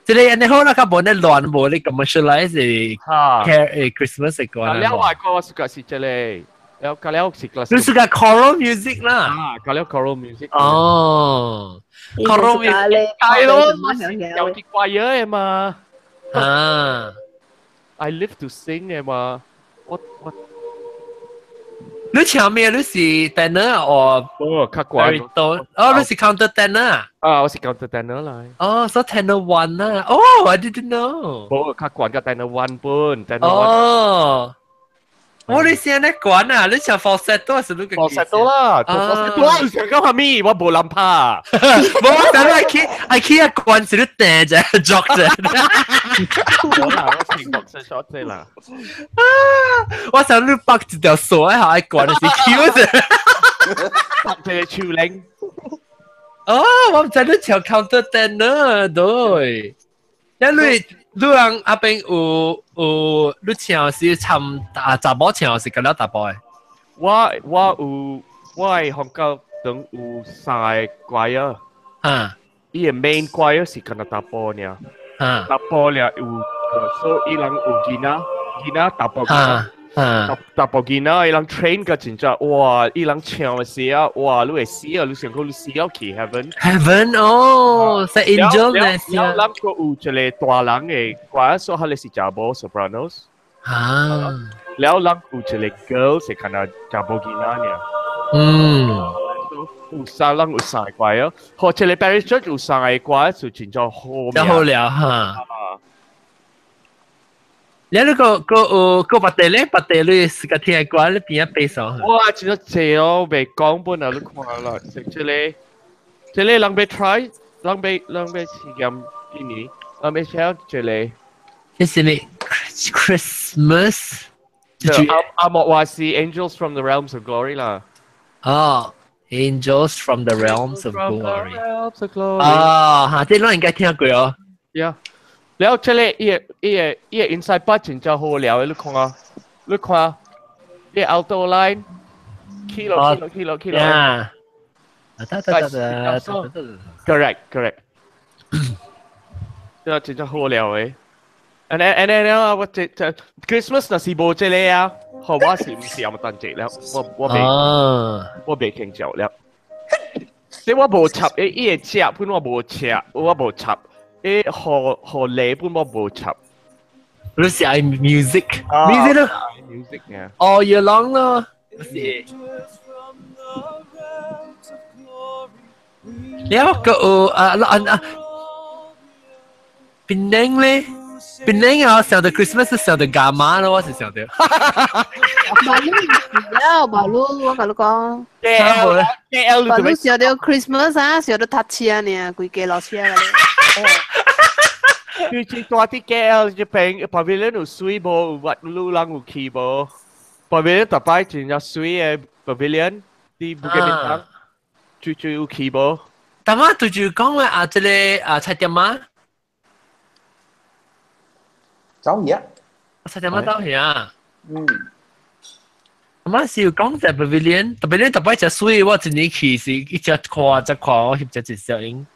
這個你好啦，較無咧亂，無咧 commercialize 嘅 Christmas 嘅歌。了外國我是是這個，了個了是個。你是個 choral music 啦。啊，個了 choral music。哦，choral music 係咯，有啲怪嘢嘛。啊，I live to sing 嘅嘛，我。你唱咩？你是 tenor 哦？哦，較懸。哦，你是 counter tenor 啊，我是 counter tenor 來。哦，所以 tenor one 啊。哦，I didn't know。無，較懸過 tenor one 本，tenor one。哦。我你先咧管啊，你唱 falsetto 是你個 falsetto 啦，falsetto 啦，你想講啥物？我無諗怕。無，我想愛去愛去啊，管是你掟啫，作啫。冇啦，我情樂是說這啦。我想你綁一條鎖喺下，愛管是 Q 啫。綁這個樹鈴。哦，我毋知你唱 counter tenor 對。因為你人阿邊有有你唱是參啊查某唱是敢若查埔的？我有我喺香港等有三個 choir，啊，伊個 main choir 是敢若查埔爾，查埔爾有，所以伊人有囡仔，囡仔查埔囡仔。查埔囡仔，伊人 train 個真正，哇！伊人唱的時啊，哇！你會死啊！你想講你死了去 heaven。 Heaven 哦，是 angel 呢？了，咱閣有一個大人的歌，所以彼個是查某 sopranos。啊。了，咱有一個 girl 是敢若查某囡仔爾。有三人有三個歌哦，好，這個 Parish Church 有三個歌就真正好。真好了哈。你那個個有個別地咧，別地你自家聽的歌，你邊一背上？哇，真正濟哦，袂講本啊，你看啦，這個這個人欲 try，人欲試驗今年，人欲寫這個。這是咩？Christmas？阿阿莫話是 Angels from the Realms of Glory 啦。哦，Angels from the Realms of Glory。 Realms of Glory。啊，哈，這攏應該聽過哦。 Yeah。了，這個伊個 inside part 真正好料的，你看啊，你看，伊個 alto line，起落起落起落起落。啊。得得得得得。 Correct, correct。這真正好料的。And then 我這這 Christmas 若是無這個啊，好我是毋是也冇等節了，我袂聽著了。即我無插，伊會食，本我無食，我無插。誒，學學禮本我無插。你是愛 music，music 咯，music 嘅，all year long 咯，是。了個有啊啊啊，檳城咧，檳城啊，想到 Christmas 想到幹嘛咯？我是想到。馬路是了，馬路我共你講。 KL KL 馬路想到 Christmas 啊，想到搭車呢，規家落車咧。佢最大啲 KL 這邊 pavilion 有水無？有路人有去無？pavilion 逐擺真正水的 pavilion，佇布吉檳城，最最有去無？但我對住講話啊，這個啊菜店仔。走去啊！菜店仔走去啊！嗯。我是有講在 pavilion，特別你特別食水，我一年去是一隻看一看，我翕只一小影。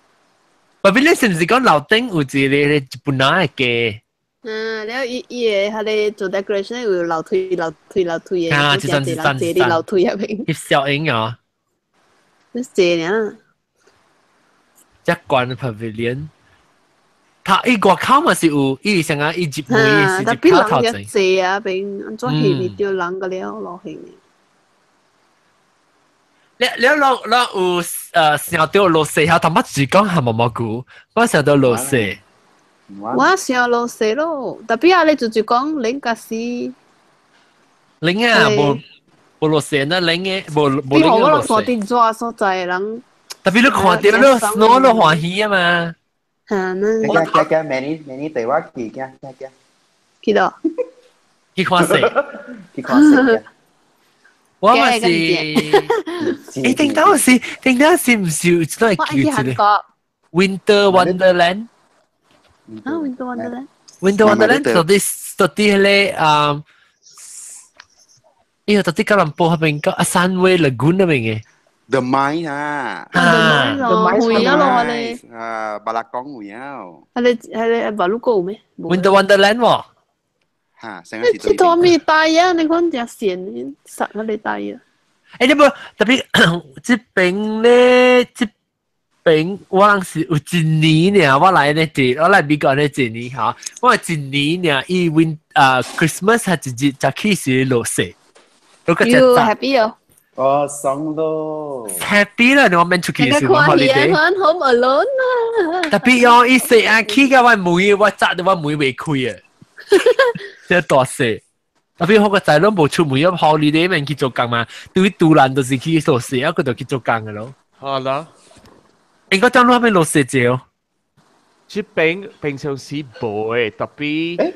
pavilion 是毋是講樓頂有一個日本人的家？嗯，了伊伊個彼個做 decoration 有樓梯樓梯樓梯的，啊，一陣一陣坐佇樓梯入邊。翕小影啊！你坐爾。這關 pavilion，他伊外口嘛是有，伊是啥伊入門是入口頭前。濟啊，邊按怎翕咪著人個了落去。了了，攏攏有想著落雪，頭拄仔是講鹹毛毛菇，我想著落雪。我想落雪咯，特別啊，你就是講冷甲死。冷啊，無無落雪那冷的，無無冷落雪。我山頂熱所在人。特別你看著你 snow 你歡喜啊嘛。嚇呢。行行行，明年明年帶我去，行行行。去佗？去看雪。去看雪。我嘛是，欸，頂當時，頂當時毋是有一段叫一個 Winter Wonderland。啊，Winter Wonderland。 Winter Wonderland 到底到底彼個啊，伊個到底吉隆坡彼邊個啊 Sunway Lagoon 那邊的。 The Mine 啊。啊，The Mine 有咯，你。啊，巴拉岡有啊。彼個彼個馬六甲有咩？Winter Wonderland 喎。嚇，成個是這拖咪大啊！你看只線實我哋大啊！欸，你無特別這邊咧，這邊我人是有一年爾，我來呢一，我來美國呢一年哈，我一年爾，伊 win 啊 Christmas 係一日就起時落雪，有 happy 哦！哦，爽咯！happy 啦，你我免出去是 holiday。 Home alone 啊！特別哦，伊雪啊起到我門，我扎到我門袂開啊！這大雪。特別我個仔攏無出門，咁 holiday 免去做工嘛，對於獨蘭就是去落雪，啊佢就去做工个咯。好啦，應該當路邊落雪少。這邊平常時無的，特別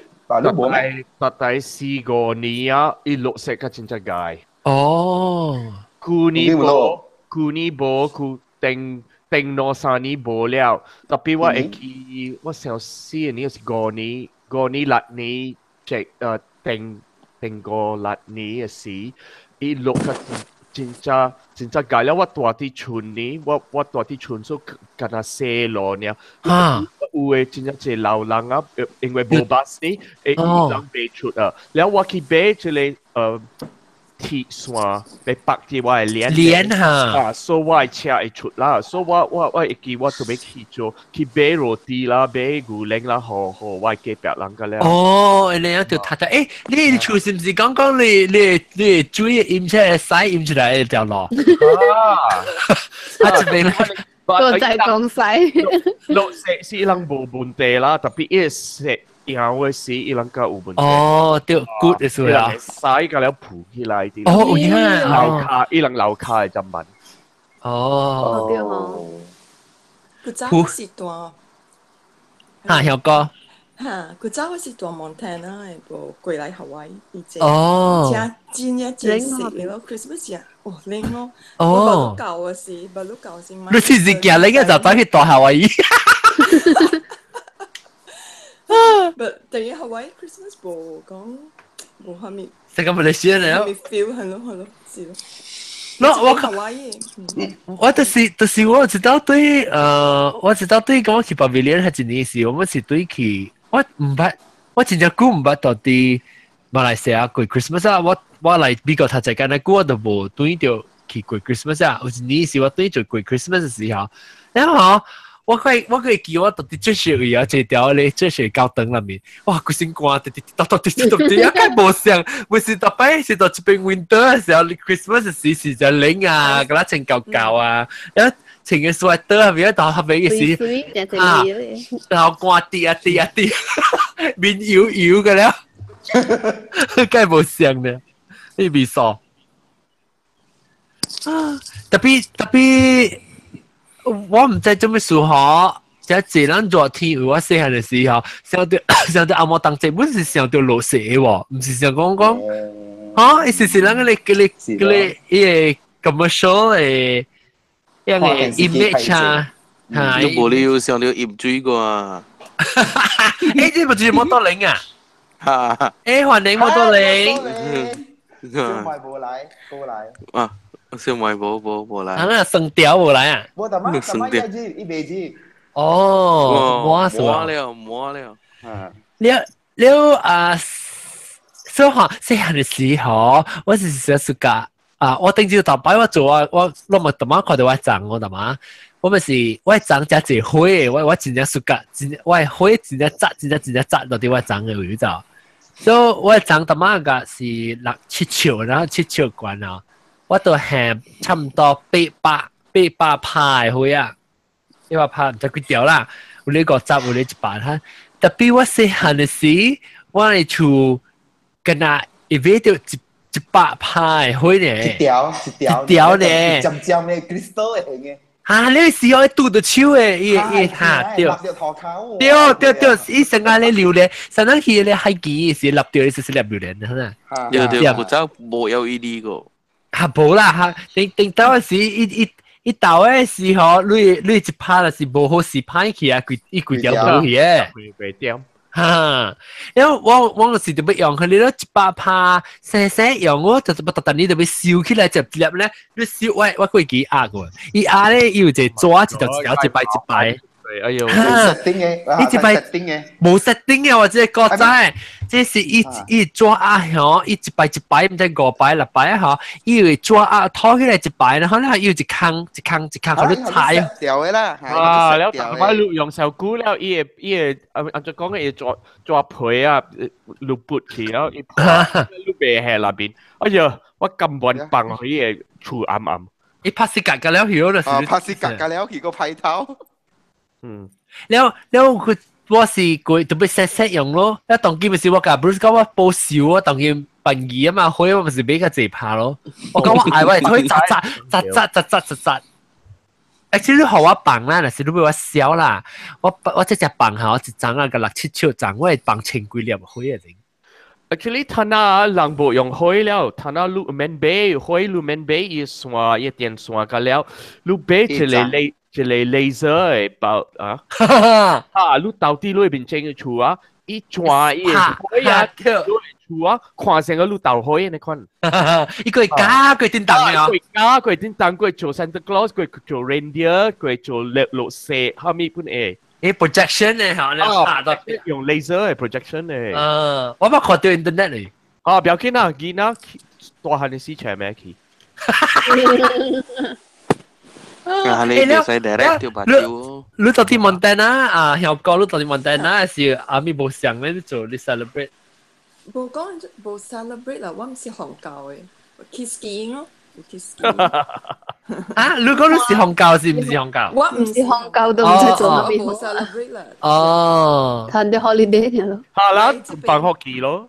特大四五年啊，伊落雪較真正蓋。哦，舊年無，舊年無，舊頂頂兩三年無了。特別我會記，我想四年是五年，五年六年，即頂頂五六年的時，伊落較真正真正蓋了。我住佇村呢，我我住佇村所敢若細路爾。啊！有的真正濟老人啊，因為無巴士，會伊人袂出啊。了我去買一個鐵線，欲縛佇我的鏈鏈哈啊，所以我的車會出啦。所以我我我會記我特別去做去買羅蒂啦，買牛奶啦，予予我的隔壁人個了。哦，你樣就讀得，欸，你厝是毋是講講你你你水飲出來，使飲出來條路？啊，啊這邊咧，我在講使。落雪是伊人無問題啦，特別伊雪搖的時，伊人較有問題。哦，對，good 的事啦。使個了浮起來啲。哦，有影。樓跤，伊人樓跤會真慢。哦。對哦。古早我是住。哈，曉哥。哈，古早我是住 Montana 的，無過來夏威夷這。哦。真真正真雪咯，Christmas 啊，哦冷咯。哦。我舊嘅時，馬路舊時。你是是行冷嘅就走去大夏威夷。不，等於夏威夷 Christmas 無講無蝦米。這個馬來西亞人。蝦米 feel 係咯係咯，是咯。那我夏威夷，我就是就是我知道對，我知道對，講去 Pavilion 係一年時，我們是對去，我毋捌，我真正久毋捌到佇馬來西亞過 Christmas 啊！我我來美國讀冊間咧久我都無轉著去過 Christmas 啊！有一年是我轉做過 Christmas 的時候，然後我會我會記我到佇最小位啊，這條咧最小教堂內面，哇！規身汗滴滴滴答答滴滴答滴，啊！較無像，毋是逐擺是到這邊 winter 的時候，Christmas 時時就冷啊，閣啦穿厚厚啊，然後穿個 sweater 係咪？但係咪意思？啊，然後汗滴啊滴啊滴，面油油嘅了，梗係冇聲嘅，你別傻。啊，特別特別，我唔知做咩事嗬。這濟人熱天，有我細漢的時候，想到想到阿摩當這本是想到落雪喎，毋是想講講，啊，伊是是咱個個個個伊個 commercial 的，一個 image 啊，嚇，你無理由想到飲水啩？欸，這不就是摩托輪啊？哈，欸，歡迎摩托輪。小妹無來，過來。啊，小妹無無無來。啊，生條無來啊？無，但嘛但嘛，伊知，伊袂知。哦，摸摸了摸了，了了啊！小漢細漢的時候，我是小暑假啊，我頂朝頭擺我做啊，我我咪特媽看到我長我特媽，我咪是我長遮濟火，我我真正暑假，真我火真正扎真正真正扎落佇我長的位度，所以我長特媽個是六七尺，然後七尺懸啊，我都係差唔多八百八百拍的火啊！你話拍唔知幾條啦，有你50，有你100哈。特別我細漢的時，我的厝敢若會買著100拍的火呢。一條一條一條呢。尖尖的 crystal 的形的。啊！你是愛拄著手的，伊伊哈對。對對對，伊成個咧榴蓮，上當去咧海基是立著，是是立榴蓮，係咪？對對，古早無 LED 個。哈無啦，哈，頂頂到時伊伊。伊投的時候，你你一拍就是無好勢拍去啊，規伊規條無去的，規點。哈，因為我我是特別用佢，你都100拍，細細用我就特特你特別燒起來一粒咧，你燒我我過記壓過，伊壓咧伊有一個紙一條一條一擺一擺。哎呦，設定的，伊一擺無設定的，我這個古早，這是伊伊紙壓吼，伊一擺一擺，毋知5擺6擺吼，伊會紙壓拖起來一擺，然後咧伊有一空一空一空，予你踩。掉的啦，啊，了大擺你用手久了，伊會伊會按按怎講伊會抓抓皮啊，你撥去了，伊你袂下那邊，哎呦，我甘願放予伊個厝暗暗。伊拍死格格了去，就是。啊，拍死格格了去個派頭。嗯，了了佢我是佢特別細細用咯，一當今咪是我甲 Bruce 講我報銷啊，當今便宜啊嘛，所以我咪是買較濟拍咯。我講我愛我會可以扎扎扎扎扎扎扎扎。Actually 你予我放啦，若是你欲我燒啦，我我這隻放下，我一張啊個6、7尺張，我會放千幾粒火啊！ Actually，他那人無用火了，他那你免買火，你免買伊線伊電線個了，你買一個雷一個 laser 的包啊，啊，你到底你面前的厝啊，伊轉伊火啊，你厝啊，看成個你鬥火的款，伊個會加佢叮當啊，佢加佢叮當，佢做 Santa Claus，佢做 reindeer，佢做落雪，後面本會。誒 projection 咧嚇，你拍到用 laser 嘅 projection 咧。嗯，我捌看到 internet 嚟。啊，不要緊啦，囡仔大漢的時車咩去？啊，你袂使 direct 掉目睭。你到底 Montana 啊，香港你到底 Montana 是阿咪無想咧做你 celebrate？無講無 celebrate 啦，我毋是韓教的，去 skiing 咯。啊！你講你是紅教是唔是紅教？我唔是紅教都唔使做乜嘢。哦，趁啲 holiday 咯。係啦，放學期咯。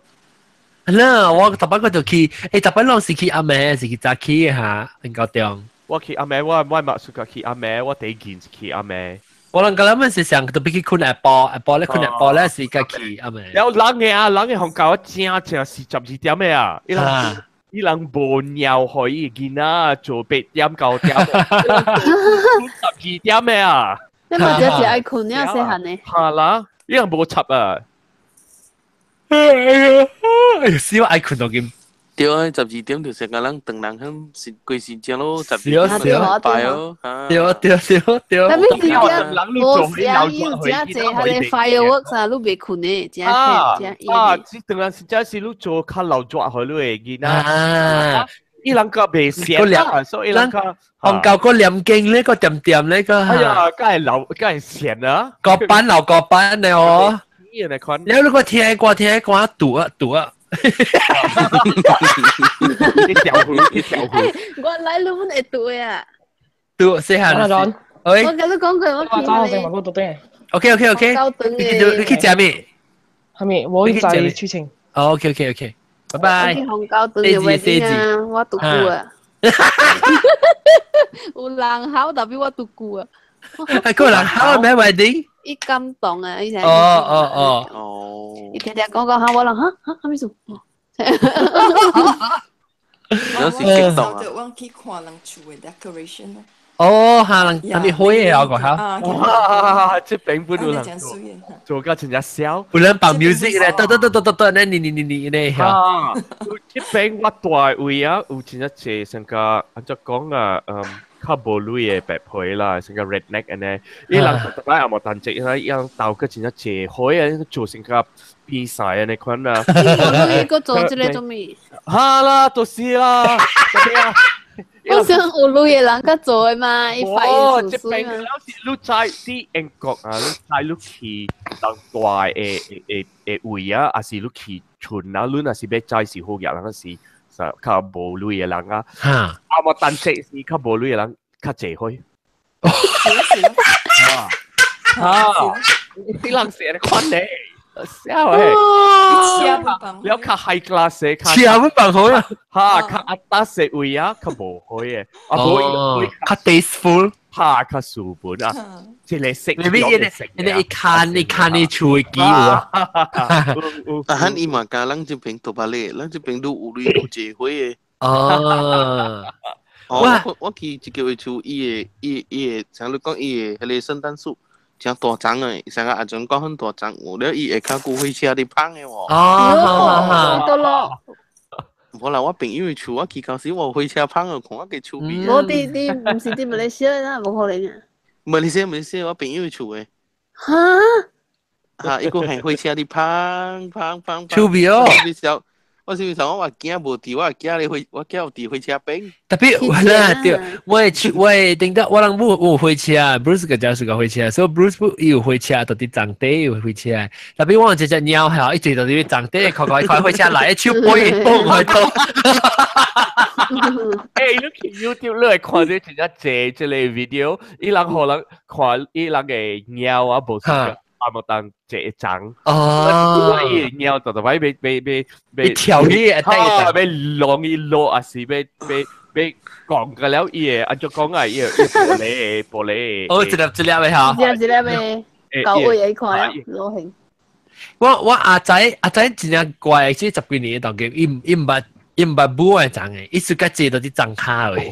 嗱，我特別我就去，誒特別攏是去暗暝，是去早起嚇，應該中。我去暗暝，我我嘛暑假去暗暝，我第一件是去暗暝。我諗個諗是想特別去困下晡，下晡咧困下晡咧是較去暗暝。有人嘅啊，人嘅紅教正正是12點嘅啊，伊人。伊人無尿予伊囡仔做8點9點，12點的啊！你咪只是愛困了細漢呢？哈啦，伊人無插啊！哎呀，死我愛困到咁。對啊，12點就成個人轉人響時規時間咯，12點拜哦。對對對對。特別是只無聲有真濟，彼个 fireworks 啊，你袂困的，真真啊！這當然是真是你做較老熱予你的囡仔。伊人個袂閒啊，所以伊人個紅教個念經咧，個點點咧個。哎呀，梗係老，梗係閒啊！個班老個班的哦。了你個聽歌聽歌賭啊賭啊！你條魚，你條魚。我來你們會賭啊？賭細漢。喂我跟你講過，我我早上嘛，我到頂。，OK OK OK，你去食咩？係咪？我去在取清。哦，OK OK OK，拜拜。我去紅高等嘅 wedding 啊，我獨孤啊。有人考特別我獨孤啊。係個人考咩 wedding？伊感動啊！伊哦哦哦。哦。伊聽聽講講下，我人哈哈啥物事？有時激動啊！就我去看人厝的 decoration 咯。哦，嚇人特別好嘢啊！個嚇。哇！這邊本有人做，做到真正痟。有人放 music 咧，得得得得得得，你你你你你嚇。啊！這邊我大位啊，有真正濟成個按怎講啊，較無鐳的白皮啦，成個 redneck 按呢，伊人特擺也無單隻，伊人鬥個真正濟好啊，做成個比賽按呢款啊。你個做這個做咩？哈啦，就是啦。我想有鐳的人較做的嘛，伊發哦，現這邊數嘛。你知啲英國啊，你知你去人大的的的位啊，還是你去村啊，你若是欲知是好額人，是較無鐳的人啊。哈。啊，無單隻是較無鐳的人較濟歲。啊！啲人是按呢款咧，痟欸！了較 high class 的，車本放好啦。哈，較阿達的位啊，較無好的，啊無較 tasteful，哈，較斯文啊，這個色，你咪伊個伊看伊看你厝的機有啊。但係伊嘛教咱這邊獨白咧，咱這邊愈有鐳愈濟歲的。哦。哦，我去一個位厝，伊的伊伊的，像你講伊的彼個聖誕樹，誠大叢的，像個阿陣講很大叢，有了伊下跤久火車佇芳的喎。哦，得咯。無啦，我朋友的厝，我去到時我火車芳的，看我個厝邊。無佇佇，毋是佇馬來西亞啦，無可能啊。馬來西亞馬來西亞，我朋友的厝的。哈？哈，伊閣係火車佇芳芳芳。厝邊哦。我是想我驚無佇，我驚咧火，我驚有佇火車邊。特別我啦，對，我會我會頂到我人母有火車，Bruce 個家是個火車，所以 Bruce 不有火車，到佇藏地有火車。特別我這隻貓係一直到佇藏地，看看看火車來，手背蹦開到。欸，你去 YouTube 你會看到真正濟這個 video，伊人予人看伊人的貓啊，無是阿無當一層。哦。伊貓就就擺欲欲欲欲跳起來，欲弄伊落，還是欲欲欲講個了伊個，按怎講啊？伊個玻璃玻璃。哦，一粒一粒的嚇。一粒一粒的，狗尾的看了，老型。我阿仔阿仔真正乖，這十幾年當今，伊伊毋捌伊毋捌母的鬃的，伊是較濟都佇鬃跤的。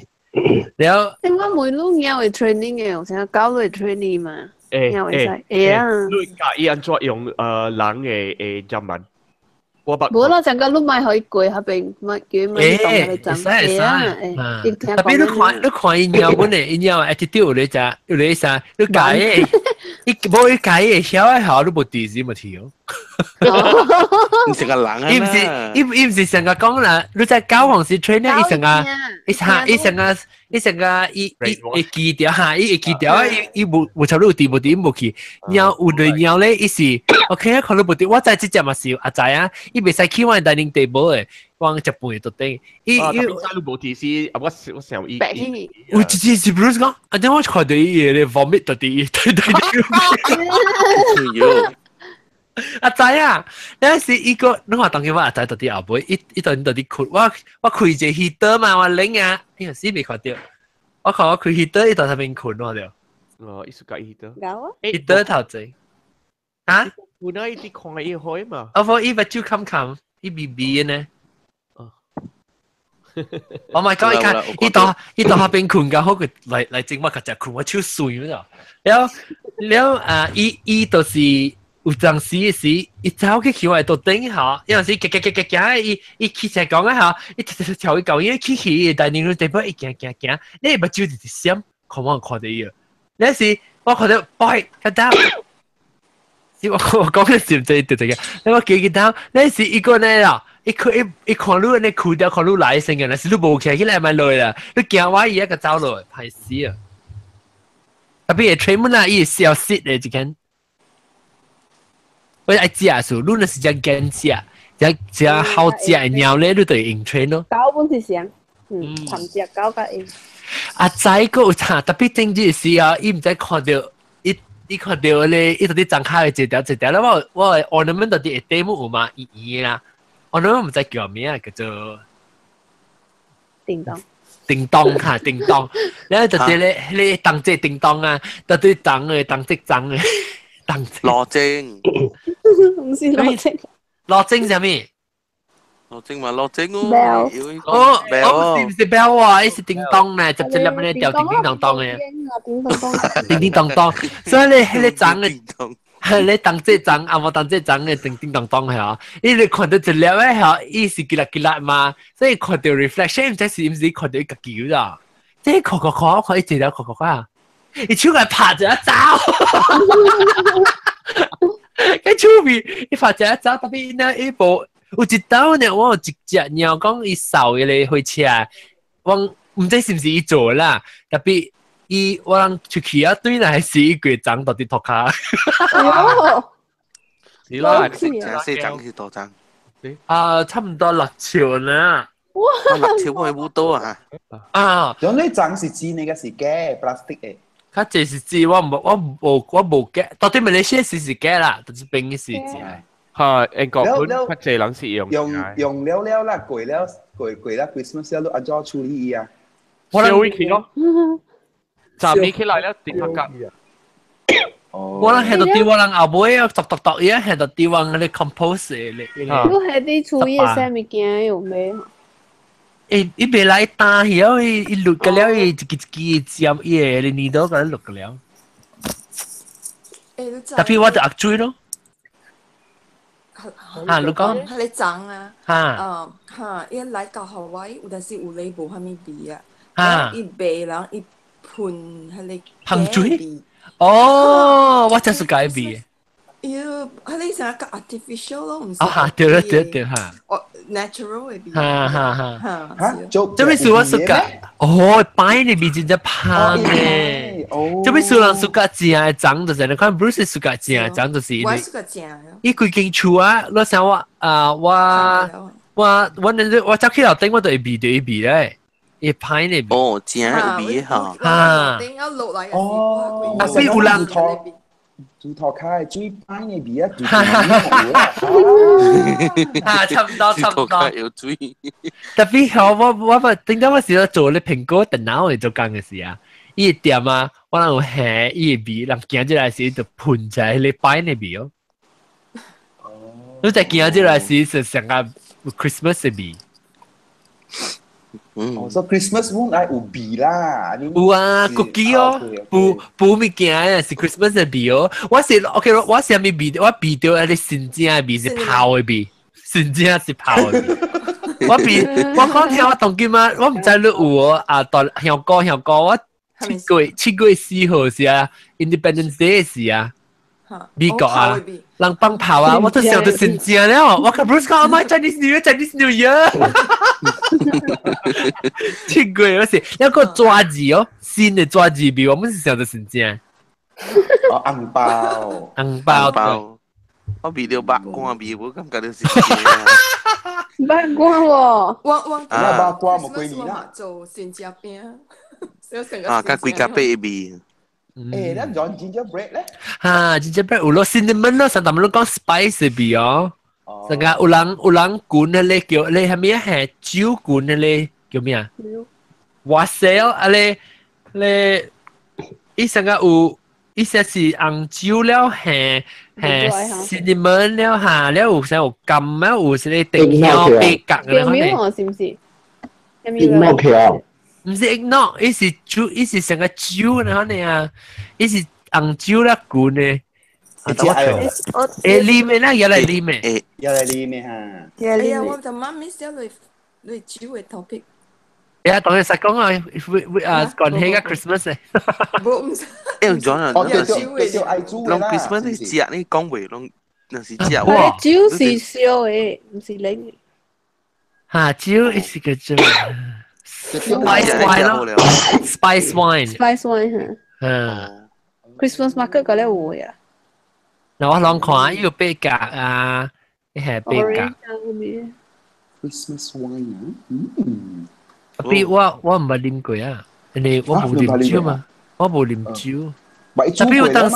了。欸，我問你貓會 training 的，有啥狗會 training 嘛？會會會啊！你教伊按怎用人的的人民？我捌。無啦，上個你莫予伊過彼邊，莫叫伊莫去動彼個鬃。會啊，會。特別你看你看伊貓本的，伊貓 attitude 有咧食，有咧啥？你教伊，伊無伊教伊會曉的好，你無佇時嘛去哦。你成個人啊！伊毋是伊伊毋是成個講啦，你在狗黃是 train 伊成個，伊啥伊成個伊成個伊伊會記掉哈，伊會記掉啊！伊伊無無插你有佇無佇無去。貓有類貓咧，伊是 OK 啊，看你無佇，我知這隻嘛是阿仔啊，伊袂使去我 dining table 的，我食飯就頂。伊伊你無佇時，我我想伊。有一次是 Bruce 講，啊，點我看到伊咧 vomit 到佇伊對對對。阿仔啊，那時伊個，你話當今我阿仔到佇後尾，伊伊當到佇睏，我我開一個 heater 嘛，我冷啊，伊有時未看到，我看我開 heater，伊在那邊睏我著。哦，伊是共 heater。 heater 頭前。啊？本來伊佇看伊好嘛。啊無，伊目睭冚冚，伊微微的呢。Oh my god！伊看，伊到伊到彼邊睏較好，佢來來整我較食睏，我手碎了。了了啊，伊伊就是。有陣時是伊走去橋下度頂吼，有陣時行行行行行，伊伊起來講啊吼，伊跳跳跳去舊伊起去，但係你地方伊行行行，你目睭一直閃，看我看到伊啊。那時我看到，喂，較膽，是我我講嘅是唔對對對嘅，你我記記得，那時伊個呢啦，伊看伊伊看你呢哭掉，看你來先嘅，那是你無起來咪落啦，你驚我伊一個走落，歹死啊！特別係吹門啊，伊會消失嘅一間。我愛食數，你若是只堅食，只只好食的貓咧，你就會用 train 咯。狗本是啥？嗯，含食狗較用。阿仔個有差，特別正日時啊，伊毋知看到，伊伊看到咧，伊到底張開一條一條咧，我 ornament 到底下底有嘛圓圓啦，ornament 毋知叫咩啊，叫做叮當。叮當哈，叮當，然後就咧咧當這叮當啊，到底當嘅當這當嘅當。羅精，唔是羅精。羅精啥物？羅精嘛羅精哦，哦，哦，是唔是 bell 啊？伊是叮當呢，一一粒呢掉叮叮當當嘅。叮當當。叮叮當當，所以你彼個鏨嘅，你當這鏨，啊無當這鏨嘅叮叮當當係啊，伊你看到一粒咧嚇，伊是吉啦吉啦嘛，所以看到 reflection 唔知是毋是看到伊家己啦，這看看看看伊一粒看看看，伊手來拍一下走，佢手面伊拍一下走，特別呢伊無有一道呢，我有一隻鳥講伊掃迄個火車，我毋知是毋是伊做啦，特別。伊我人出去啊，對來是伊規鏨到佇塗跤。哦，是啦，四張是多張？啊，差唔多六條啦。哇！六條我會多啊。啊，咁呢張是紙，呢個是假，plastic 嘅。較濟是紙，我無假，到底馬來西亞是假啦，到這邊是真。嚇，英國本較濟人是用用了了啦，過了過過了 Christmas 了，按怎處理伊啊？燒起咯。站起來了，直頭夾。我人係到啲我人後尾啊，讀讀讀嘢係到啲往嗰啲 compose 嘅。你係啲處理啥物件用咩？誒，伊袂來打去哦，伊伊錄個了，伊一支一支尖，伊個耳朵個錄個了。特別我就壓水咯。嚇，你講。係你長啊。嚇。嗯，嚇，伊來到夏威，有陣時有禮無蝦米味啊。伊賣人伊。噴彼個噴水？哦，我就是改味。妖，彼個啥個 artificial 咯，毋是。啊，對對對對哈。哦，natural 的味。哈哈哈。哈，這邊是我暑假，哦，擺的味真正香呢。哦。這邊是人暑假正的長就是，你看 Bruce 暑假正的長就是。我暑假正。伊規間厝啊，我想我啊，我我我我走去樓頂，我就會味到伊味咧。伊歹呢？哦，正有味哈。啊！哦，啊，比有人豬頭開水歹的味啊，啊，差唔多差唔多。有水。特別好，我我頂到我時做咧蘋果電腦會做工嘅時啊，伊店啊，我人有下伊的味，人行入來時就噴出來迄個歹的味哦。你再行入來時就成個 Christmas 的味。哦，所以 Christmas 阮愛有味啦。有啊，cookie 哦，補補物件啊，是 Christmas 的味哦。我是 OK，我是啥物味？我味到迄個新正的味是泡的味，新正是泡的味。我味，我講聽我當今啊，我毋知你有哦啊，大香港香港，我7月7月4號時啊，Independence Day 時啊。美國啊，人放炮啊，我都想到新正了。我講 Bruce 講阿媽 Chinese New Year，Chinese New Year。七月嗰時一個抓字哦，新的抓字比我們是想到新正。哦，紅包，紅包包，我味到肉乾味，我感覺就是。肉乾喎，我我肉乾無過年啦。做新正餅，啊，甲規家八味。誒，咱講 gingerbread 咧？哈，gingerbread 有咯，cinnamon 咯，上頭咪講 spice 味哦。成個有人有人滾的咧叫咧係咩啊？係酒滾的咧叫咩啊？wassail 啊咧咧，伊成個有，伊些是紅酒了，係係 cinnamon 了嚇，了有啥有甘啊，有是咧定香白角嘅咧。叫咩是唔是？咩唔是 eggnog，伊是酒，伊是成個酒呢，可能啊，伊是紅酒啦滾的。誒，裡面啦，也來裡面，也來裡面哈。哎呀，我就媽咪寫嚟嚟酒的 topic。哎呀，當然實講啊，會啊，講起個 Christmas 誒。無唔是。誒，講啊，哦，對對對，愛煮啦。攏 Christmas 你食你講話攏，若是食。哇！酒是燒的，唔是冷的。哈，酒是個做。Spice wine 咯，spice wine。 Spice wine 哈。嗯。 Christmas market 嗰啲有呀。嗱，我攏看，伊有八角啊，伊係八角。 Christmas wine 啊，嗯。特別我毋捌啉過啊。你我無啉酒嘛，我無啉酒。特別有當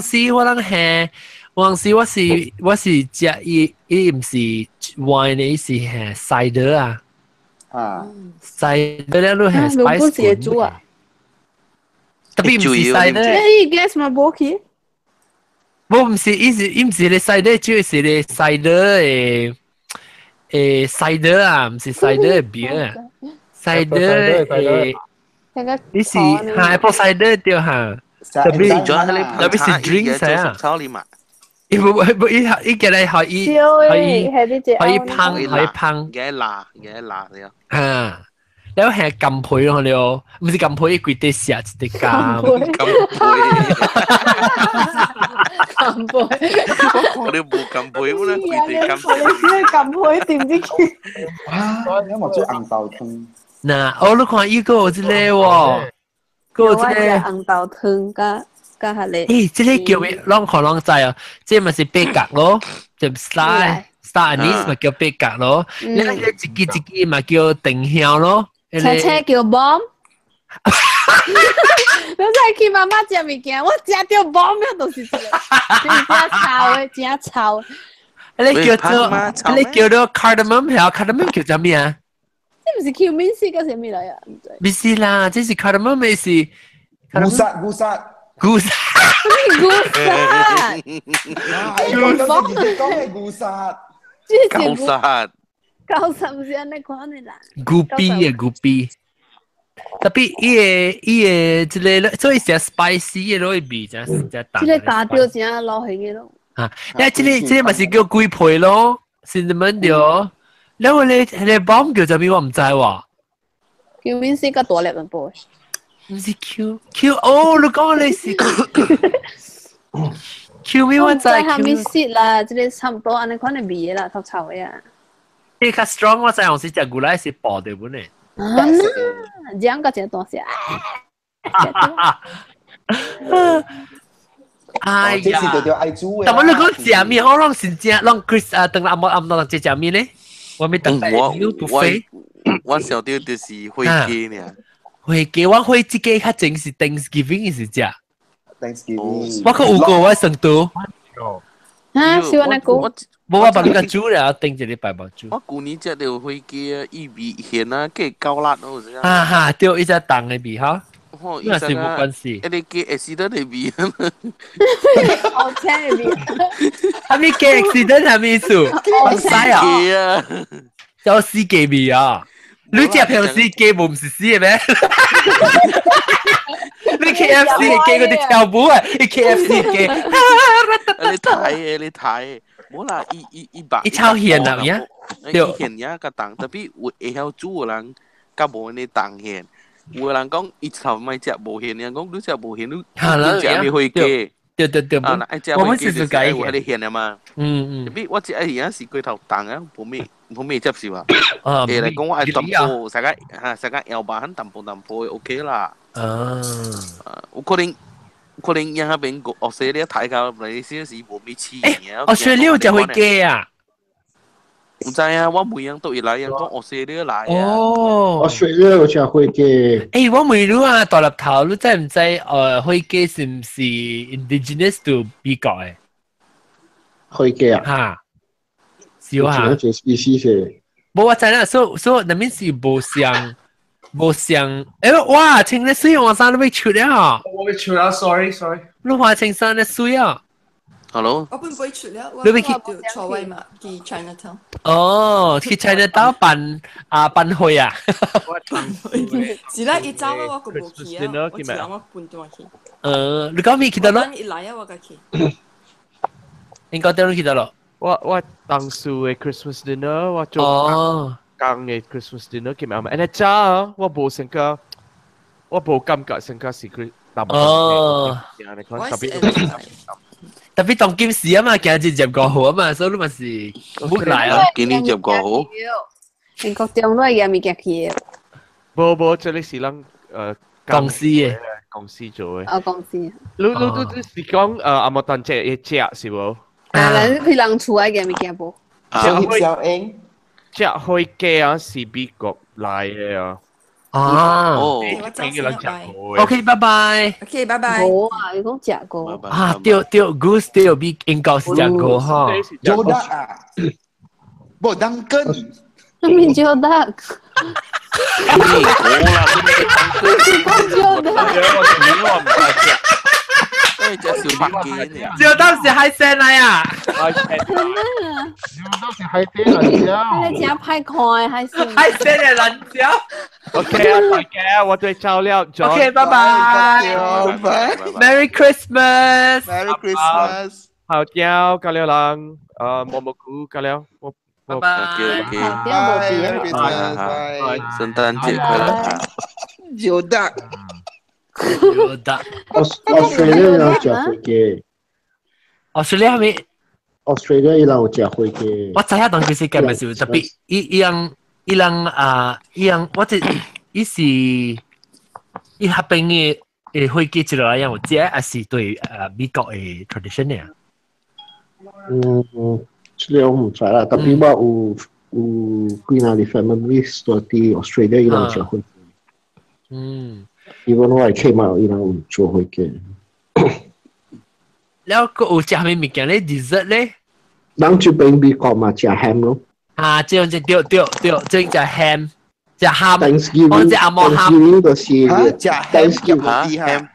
時我人係，有當時我是食伊伊毋是 wine 的，伊是係 cider 啊。啊，cider 了你係你不 spice 是會煮啊？特別毋是 cider。你 gas 嘛無去？無毋是，伊是伊毋是咧 cider 酒，是咧 cider 的 cider 啊，毋是 cider 的 beer 啊，cider 的。你是哈 apple cider 對哈，特別是 drink 啊，伊無無伊伊過來予伊予伊予伊芳予伊芳，嘅辣嘅辣了。哈，了係甘皮咯了，毋是甘皮，伊規塊食一塊甘。甘皮。甘皮。我看你無甘皮，我咧規塊甘皮。你先甘皮點知？哇！你冇做紅豆湯。嗱，我你看伊個有這個喎，個有這個紅豆湯佮佮彼个。欸，這個叫咩？攏可攏知啊，這嘛是八角咯，就 star anise 嘛叫八角咯，你個一支一支嘛叫丁香咯。車車叫 bomb。你知去媽媽食物件，我食著 bomb 了，就是這個，真臭的，真臭。你叫做你叫做 cardamom 係 cardamom 叫做咩啊？這毋是 cumin seed 個啥物來啊？毋知。毋是啦，這是 cardamom 的是。古殺古殺古殺。古殺。古殺。講係古殺。高殺。高殺毋是按呢款的啦。牛逼啊牛逼！特別伊個這個，所以食 spicy 的咯，味真真重。這個打掉真老型的咯。啊，你這個嘛是叫桂皮咯，cinnamon 對。你話你你 bomb 叫做咩？我毋知喎。 cumin seed 較大粒淡薄。毋是 Q Q 哦，你講你是 Q 咩？我知 Q 咩 seed 啦，這個差不多按呢款的味的啦，臭臭的啊。這較 strong 我知，我是食牛奶是爆的本呢。啊，醬個真大聲。哎呀，這是條愛煮的。但係你講食麵，我攏是正，攏 Chris 啊，等阿莫阿莫人食食麵咧。我未等我我想到就是火雞呢。火雞，我火雞較前是 Thanksgiving 是食。 Thanksgiving。我閣有過我成都。啊，是我那個。無我幫你個煮了，頂一禮拜無煮。我舊年食著火雞啊，伊味鹹啊，計夠辣咯，是啊。哈哈，對，伊只重的味哈。那是無關係。一個雞 accident 的味。好青的味。啥物雞 accident 啥物意思？唔知啊。叫死雞味啊！你食平時雞無毋是死的咩？你 KFC 的雞嗰啲跳舞啊！你 KFC 的雞。你睇嘅，你睇，無啦，伊伊伊白。伊超鹹啊！呀，伊鹹呀較重，特別有會曉煮的人，較無按呢重鹹。有的人講伊頭莫食無鹹，人講你食無鹹，你食咩火雞？對對對，啊，愛食火雞就是愛有彼個鹹的嘛。嗯嗯。特別我食愛是是過頭重啊，無咩無咩接受啊。啊，會來講我愛淡薄，啥個哈啥個腰肉很淡薄淡薄 OK 啦。啊。有可能可能遐邊個澳大利亞睇到來時是無咩刺嘅。澳大利亞食火雞啊？毋知啊，我問人都會來，人講澳大利亞來啊。哦，澳大利亞有食火雞。欸，我問你啊，大粒頭，你知毋知？火雞是毋是 indigenous to 美國的？火雞啊？哈，是啊。這意思是？無我知啦，所以那邊是無像無像，欸哇，穿咧水黃衫都欲出了。我欲出了，sorry sorry。你話穿衫咧水啊？ Hello，我本袂出了，我你欲去坐位嘛，去 Chinatown。哦，去 Chinatown 辦啊辦會啊。是啦，伊走啊，我閣無去啊，我一人我搬轉去。你講咩去佗咯？伊來啊，我才去。應該點去佗咯？我當初的 Christmas dinner 我做工的 Christmas dinner 叫咩啊？and 早我無成個，我無感覺成個是 Chris 哦。特別特別當今時啊嘛，今日25號啊嘛，所以你嘛是冇來啊。今年25號。英國中都係物件去的。無無，這裡是咱公司的公司做的。哦，公司。你你你你是講阿莫丹姐會食是無？啊，咱去人厝愛嘅物件無？食火雞啊，是美國來的啊。啊。哦。 OK，拜拜。 OK，拜拜。冇啊，你講食過。啊，對對，goose 對，比英國是食過吼。有得啊，無當根。咩叫得？咩果啦？叫得。我唔係食。誒，隻小白雞呢？就當時海鮮來啊！真啊！當時海鮮辣椒。你真歹看海鮮。海鮮的辣椒。 OK 啊，大家我對走了。 OK，拜拜。Merry Christmas。 Merry Christmas。好掉，加了人，毛毛菇加了，我。拜拜。 OK OK。 Merry Christmas。聖誕節快樂。有得。有得。 Australia 有食火雞。 Australia 係咪？Australia 伊人有食火雞。我知影當佢是嘅咪是特別，伊伊人伊人啊，伊人我這伊是伊合邊嘅誒火雞之類樣有食，還是對美國嘅 tradition 呢？嗯，這個我唔知啦，特別我有有幾若個 family 住佇 Australia 伊人有食火雞。因為我係客嘛，伊人有做火雞。了閣有食啥物物件咧？dessert 咧？人這邊美國嘛食 ham 咯。啊，這樣子對對對，這樣食 ham，食 ham， Thanksgiving，我食阿毛 ham。 Thanksgiving 就是 Thanksgiving。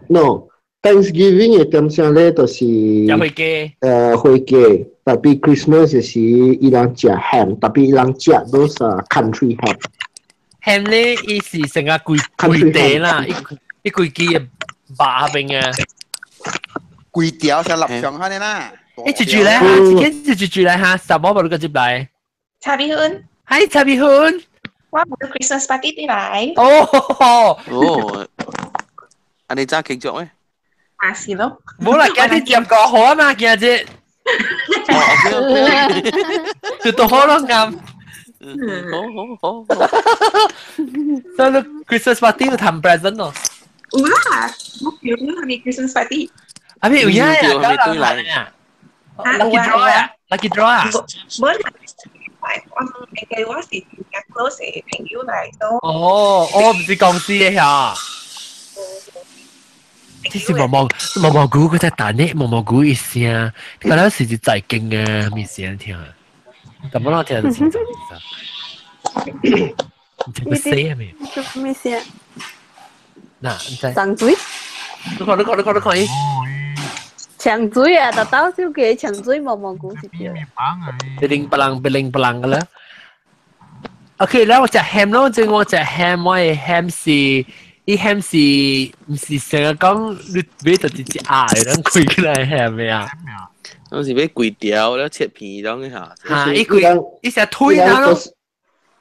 No，Thanksgiving 嘅點聲咧，就是食火雞。火雞，特別 Christmas 就是伊人食 ham，特別伊人食都是 country ham。 ham 咧，伊是成個規規地啦，伊伊規支嘅肉邊啊。規條像臘腸咁啦。一住住來哈，一間一住住來哈，什麼無你個接來？查比芬。嗨，查比芬。我冇 Christmas party 對來。哦。哦，啊你早慶祝咩？啊是咯。冇啦，今日接過好啊嘛，今日。就都好咯啱。好好好。所以 Christmas party 要談 present 咯。有啦，我叫你係咪 Christmas party？啊咩有呀？對來啊。Lucky draw 啊，lucky draw 啊。冇啦，我嘅我是比較 close 嘅朋友嚟都。哦，我唔是公司嘅嚇。這是毛毛毛毛菇，佢在彈呢毛毛菇一聲，嗰陣時是在經啊，咩聲聽啊？咁我聽就清楚。你這個聲咩？咩聲？嗱，唔知。長嘴。你看，你看，你看，你看伊。長嘴啊！特兜小記長嘴毛毛菇是對。別零不啷，別零不啷個啦。OK，แล้ว我食 ham 咯，即我食 ham，我嘅 ham 是，伊 ham 是唔是成日講你買到一隻鴨嘅，人開起來 ham 嘅啊？當時買規條了切片攏嚇。嚇！伊規伊成推啦咯。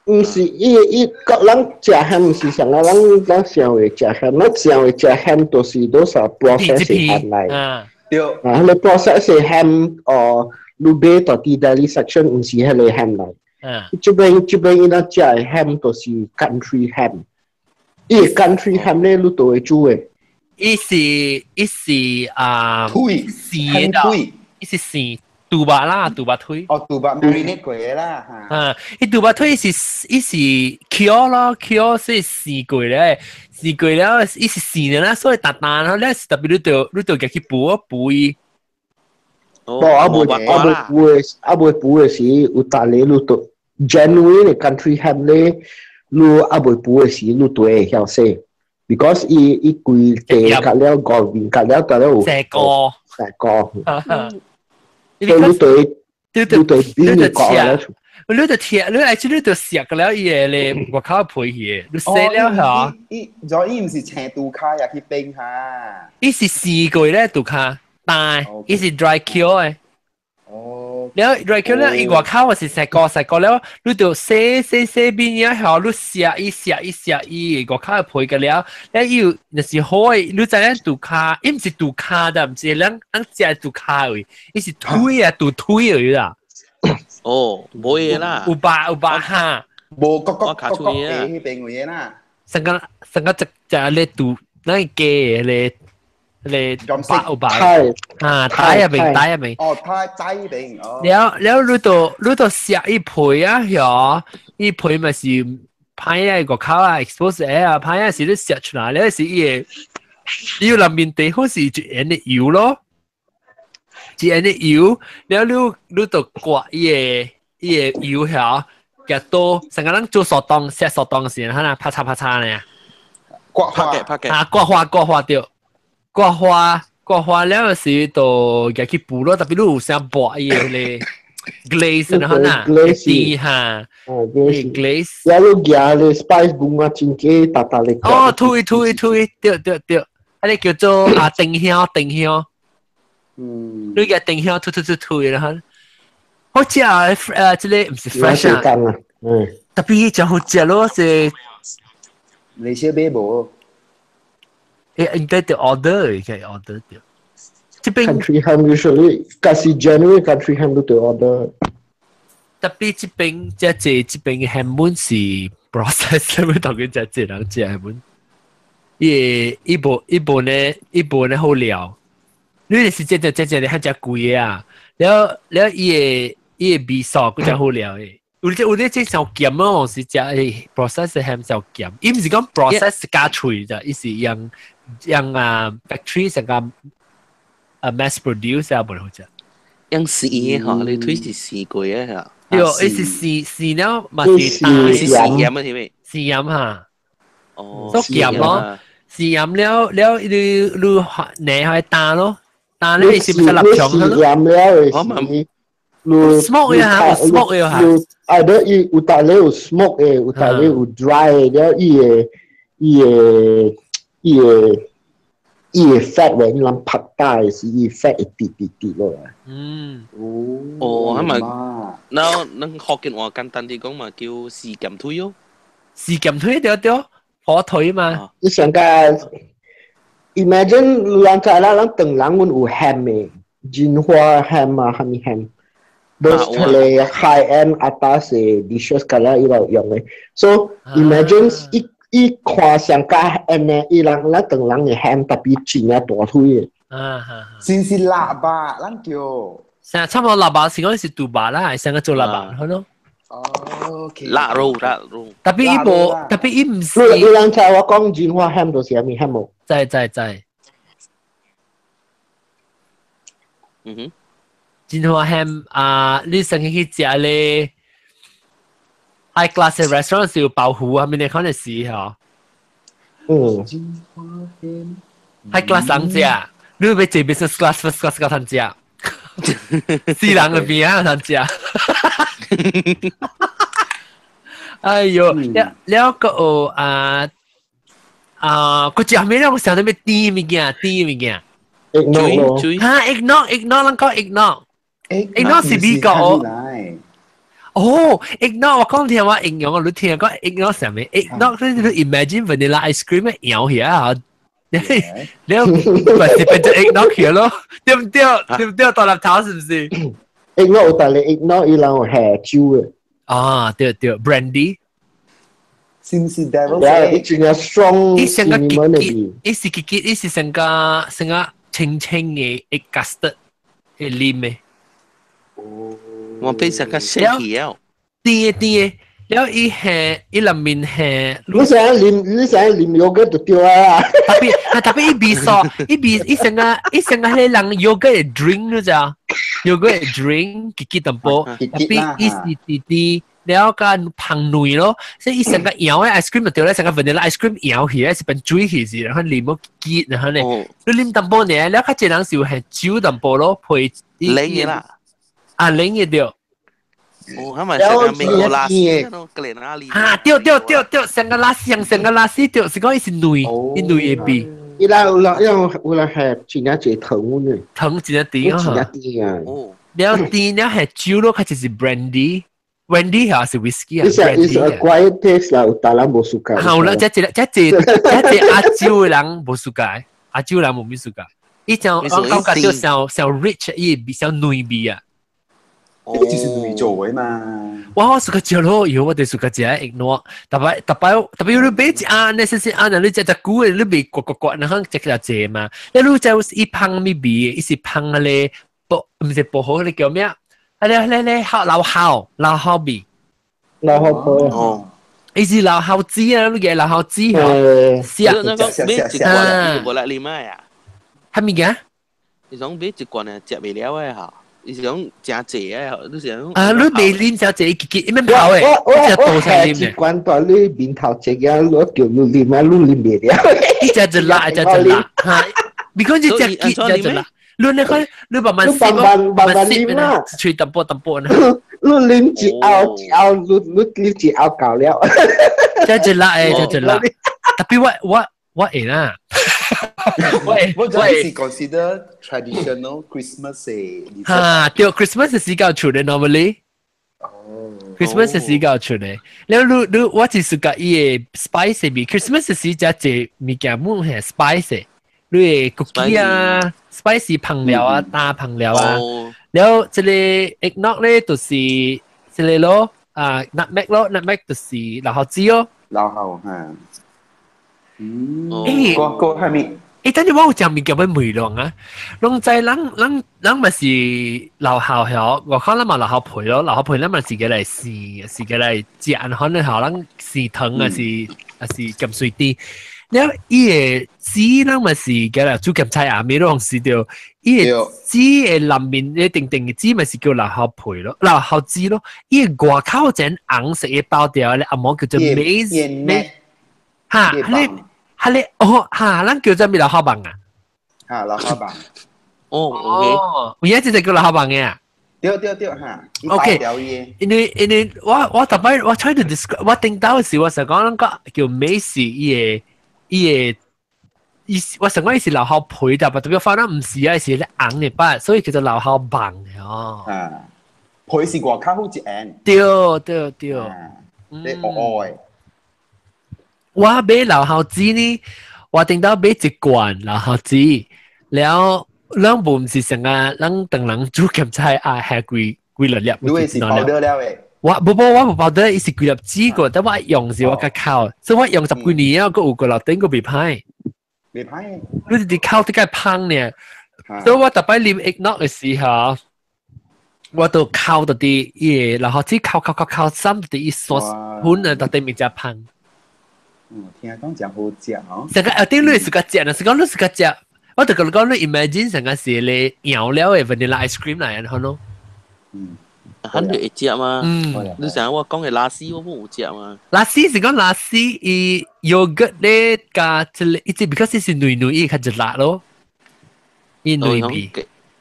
毋是伊伊個人食 ham 毋是上個人咱想的食 ham，咱想的食 ham 就是多少 process ham 來。對。啊，彼個 process ham 哦，你買到佇 deli section 毋是彼個 ham 來。嗯。這邊這邊伊咱食的 ham 就是 country ham。伊個 country ham 咧，你都會煮的。伊是伊是啊，腿生的，伊是生豬肉啦，豬肉腿。哦，豬肉 marinate 過的啦。啊，伊豬肉腿是伊是烤咯，烤是生過咧，生過了，伊是生的啦，所以沓沓咯，咧是特別你就你就夾去補補伊。無，啊未啊未補的，啊未補的時，有逐個你都 genuine 的 country ham 咧，你啊未補的時，你都會曉洗，because 伊伊規地隔了外面隔了隔了有成個成個。所以你對你對邊個講咧？你就切，你係你就食了伊個咧，外口皮去，你洗了嚇。伊所以毋是青杜卡也去冰嚇。伊是四個咧杜卡，但伊是 dry cure 的。哦。了 dry cure 了，伊外口我是食過食過了，你就洗洗洗邊了後，你食伊食伊食伊外口皮個了，了伊有若是好的，你知影杜卡，伊毋是杜卡的，毋是咱咱食杜卡位，伊是腿啊，杜腿而已啦。哦，無嘢啦。有吧有吧哈。無各各各各地彼邊有嘢啦。成個成個只只咧杜，咱雞咧咧白有白。啊，打一邊打一邊。哦，太仔邊哦。了了，你就你就食伊皮啊，曉伊皮咪是歹啊個口啊 expose 啊，歹啊是你食出來咧是伊個，伊有內面底好是一樣的油咯，一樣的油，了你就刮伊個油曉，夾刀，成個人做手當食手當時，可能啪嚓啪嚓呢。刮花嘅，拍嘅。啊，刮花刮花掉，刮花刮花了時就夾去補咯，特別你有啥薄伊個咧 glaze 然後呐， glaze 哈，哦，glaze glaze，也有夾咧 spice bunga 真幾大大力。哦，推推推，對對對，啊你叫做啊丁香丁香，嗯，你夾丁香推推推推然後，好食啊，這個毋是 fresh 啊，嗯，特別真好食咯，是。你先買無？應該就 order，應該 order 掉。這邊 country ham usually，假是 January country ham 都對 order。特別這邊這這這邊嘅 ham 本是 process，你同佢這這人食 ham。伊伊無伊無呢，伊無呢好料。你是這這這這你較食貴啊？了了，伊個伊個味素閣較好料的。有啲這小鹹咯，是食process ham 小鹹，伊毋是講 process 加脆咋，伊是用用啊 factory 成個啊 mass produce 啊，無好食。用試嘅嗬，你推是試過嘅嚇。對，伊是試試了嘛是是試鹽啊，係咪？試鹽哈。哦。都鹹咯，試鹽了了，你你奶去打咯，打咧是唔是臘腸咯？試鹽了是。 smoke 呀，smoke 呀，啊，對，伊有大咧有 smoke 的，有大咧有 dry 的，了伊個伊個伊個伊個 fat 位，你人拍打的是伊 fat 會滴滴滴落來。嗯，哦，係咪？嗱，咱福建話簡單啲講嘛，叫試鹹腿哦。試鹹腿對對，火腿嘛。你想個 imagine 人家啦，咱唐人阮有 ham 的，金華 ham 啊，啥物 ham。those 係 high end atas 嘅 dishes 㗎啦，伊有用嘅。So imagine 伊伊看上加 end 咧，伊人咱唐人嘅 ham 特別真正大腿嘅。啊，先是臘肉，咱叫。成差唔多臘肉是講是杜巴啦，成個做臘肉，好咯。哦，臘肉臘肉。特別伊無，特別伊毋是。你人知我講金華 ham 就是啥物 ham 無？知知知。嗯哼。金華 ham 啊，你曾經去食咧 high class 嘅 restaurant 是有包糊啊，咪你可能是嗬。嗯。金華 ham。 high class 人食，你要坐 business class first class 個通食，四人嘅邊啊通食。哎呦，了了個有啊啊，佢食咩咧？我想到咩甜物件，甜物件。 Eggnog 嚇，eggnog eggnog，人講 eggnog。eggnog 是美國哦，eggnog 我講聽我形容啊，你聽講 eggnog 啥物？eggnog 你你 imagine vanilla ice cream 嘅搖起啊，你你咪是變做 eggnog 起咯，對唔對？對唔對？大粒頭是唔是？eggnog 有但係 eggnog 伊人有下酒嘅。啊，對對，brandy。是唔是 devil？對，伊真正 strong。伊成個結結，伊是結結，伊是成個成個清清嘅一 custard 嘅啉嘅。我變成個死去了。甜甜的，了伊係伊內面係。你想啉，你想啉 yogurt 就對啊。特別啊，特別伊味素，伊味伊成個伊成個迄人 yogurt drink 你知啊？yogurt drink 結結淡薄，特別伊是甜甜。了個芳軟咯，所以伊成個搖的 ice cream 就對咧，成個 vanilla ice cream 搖起來是變水起是，然後啉冇結，然後呢，你啉淡薄呢，了較濟人是有係酒淡薄咯，配冷嘅啦。啊，冷嘅對。哦，係咪成個美國拉絲咯？格雷納里。啊，對對對對，成個拉絲，成個拉絲對，是講伊是軟，伊軟的味。伊拉有人有人係真正濟糖呢。糖真正甜啊！真正甜啊！了甜了係酒咯，較就是 brandy。Wendy 還是 whisky 啊？It's a quiet taste 啦，有大人無 suka。好啦，這這這這這亞洲的人無 suka，亞洲人無咪 suka。伊就我感覺就小小 rich，伊比較軟味啊。呢個就是軟做嘅嘛。我 suka 食咯，以後我哋 suka 食 ignore。特別特別特別你買一按，你先先按，你食隻久的，你袂刮刮刮，然後食較濟嘛。你你食伊芳咪味，伊是芳咧薄，毋是薄荷，你叫咩？啊咧咧咧，烤老烤老烤味，老烤味哦，伊是老孝子啊，你嘅老孝子嗬，是啊，那個買一罐，無力你買啊？係咪嘅？你想買一罐啊，食袂了的嚇。伊是講誠濟的，你是講啊，你未啉小姐，一一免跑的，我我只我係多出啉一罐大你面頭一個，我叫你啉啊，你啉袂了。一隻就辣，一隻就辣，嚇！你講這隻結隻就辣，你你看，你慢慢你慢慢慢慢啉啦，吹淡薄淡薄呢。你啉一拗一拗，你你啉一拗夠了。這就辣誒，這就辣。特別我會啦。我這是 consider traditional Christmas 的。嚇，對，Christmas 是時間出的 normally。Christmas 是時間出的，了你你我就是佮伊個 spice 味，Christmas 是食這物件滿係 spice，你個 cookie 啊，spicy 香料啊，大香料啊，了這個 eggnog 咧就是這個咯，啊 nutmeg 咯，nutmeg 就是老ហើ子哦，老ហើ嚇。嗯，欸個個係咪？欸，等陣我有食物件欲問人啊，攏知人人人嘛是老校曉，我看咱嘛老校皮咯，老校皮咱嘛自己來試，自己來食，可能吼咱試糖啊是啊是鹹水甜。了伊個籽咱嘛是個來煮鹹菜啊，咪攏是著，伊個籽的內面咧定定的籽嘛是叫老校皮咯，老校籽咯，伊個外口層紅色的包掉咧，阿毛叫做梅哈，你。哈咧哦哈，咱叫做咩老好棒啊？嚇，老好棒。哦，OK。有影這個叫老好棒嘅啊？對對對嚇。 OK。因為因為我我特擺我 try to describe 我頂到時我想講咱個叫美食伊個伊個伊我想講伊是老好皮的，但特別發現毋是啊，是咧紅的吧，所以叫做老好棒的哦。啊，皮是外口好一眼。對對對。你黑黑的。我買老ហើ子呢，我頂到買一罐老ហើ子，了咱無毋是成啊，咱當人煮鹹菜啊，下幾幾粒粒。你是包得了的？我無無我無包得，伊是幾粒子個，但我用時我較摳，所以我用十幾年啊，閣有個樓頂閣袂歹。袂歹。你直直摳得較芳呢，所以我逐擺啉 eggnog 的時候，我都摳到佇伊個老ហើ子摳摳摳摳，摠佇伊沙粉啊，到底物誠芳。嗯，聽講誠好食哦。成個後頂你是較食，若是講你是較食，我就甲你講你 imagine 成個是咧搖了的 vanilla ice cream 來安咯。嗯，肯定會食嘛。嗯，你想我講的拉絲，我冇有食嘛。拉絲是講拉絲，伊 yogurt 咧加一個，伊這 because 是軟軟，伊較熱辣咯。伊軟味。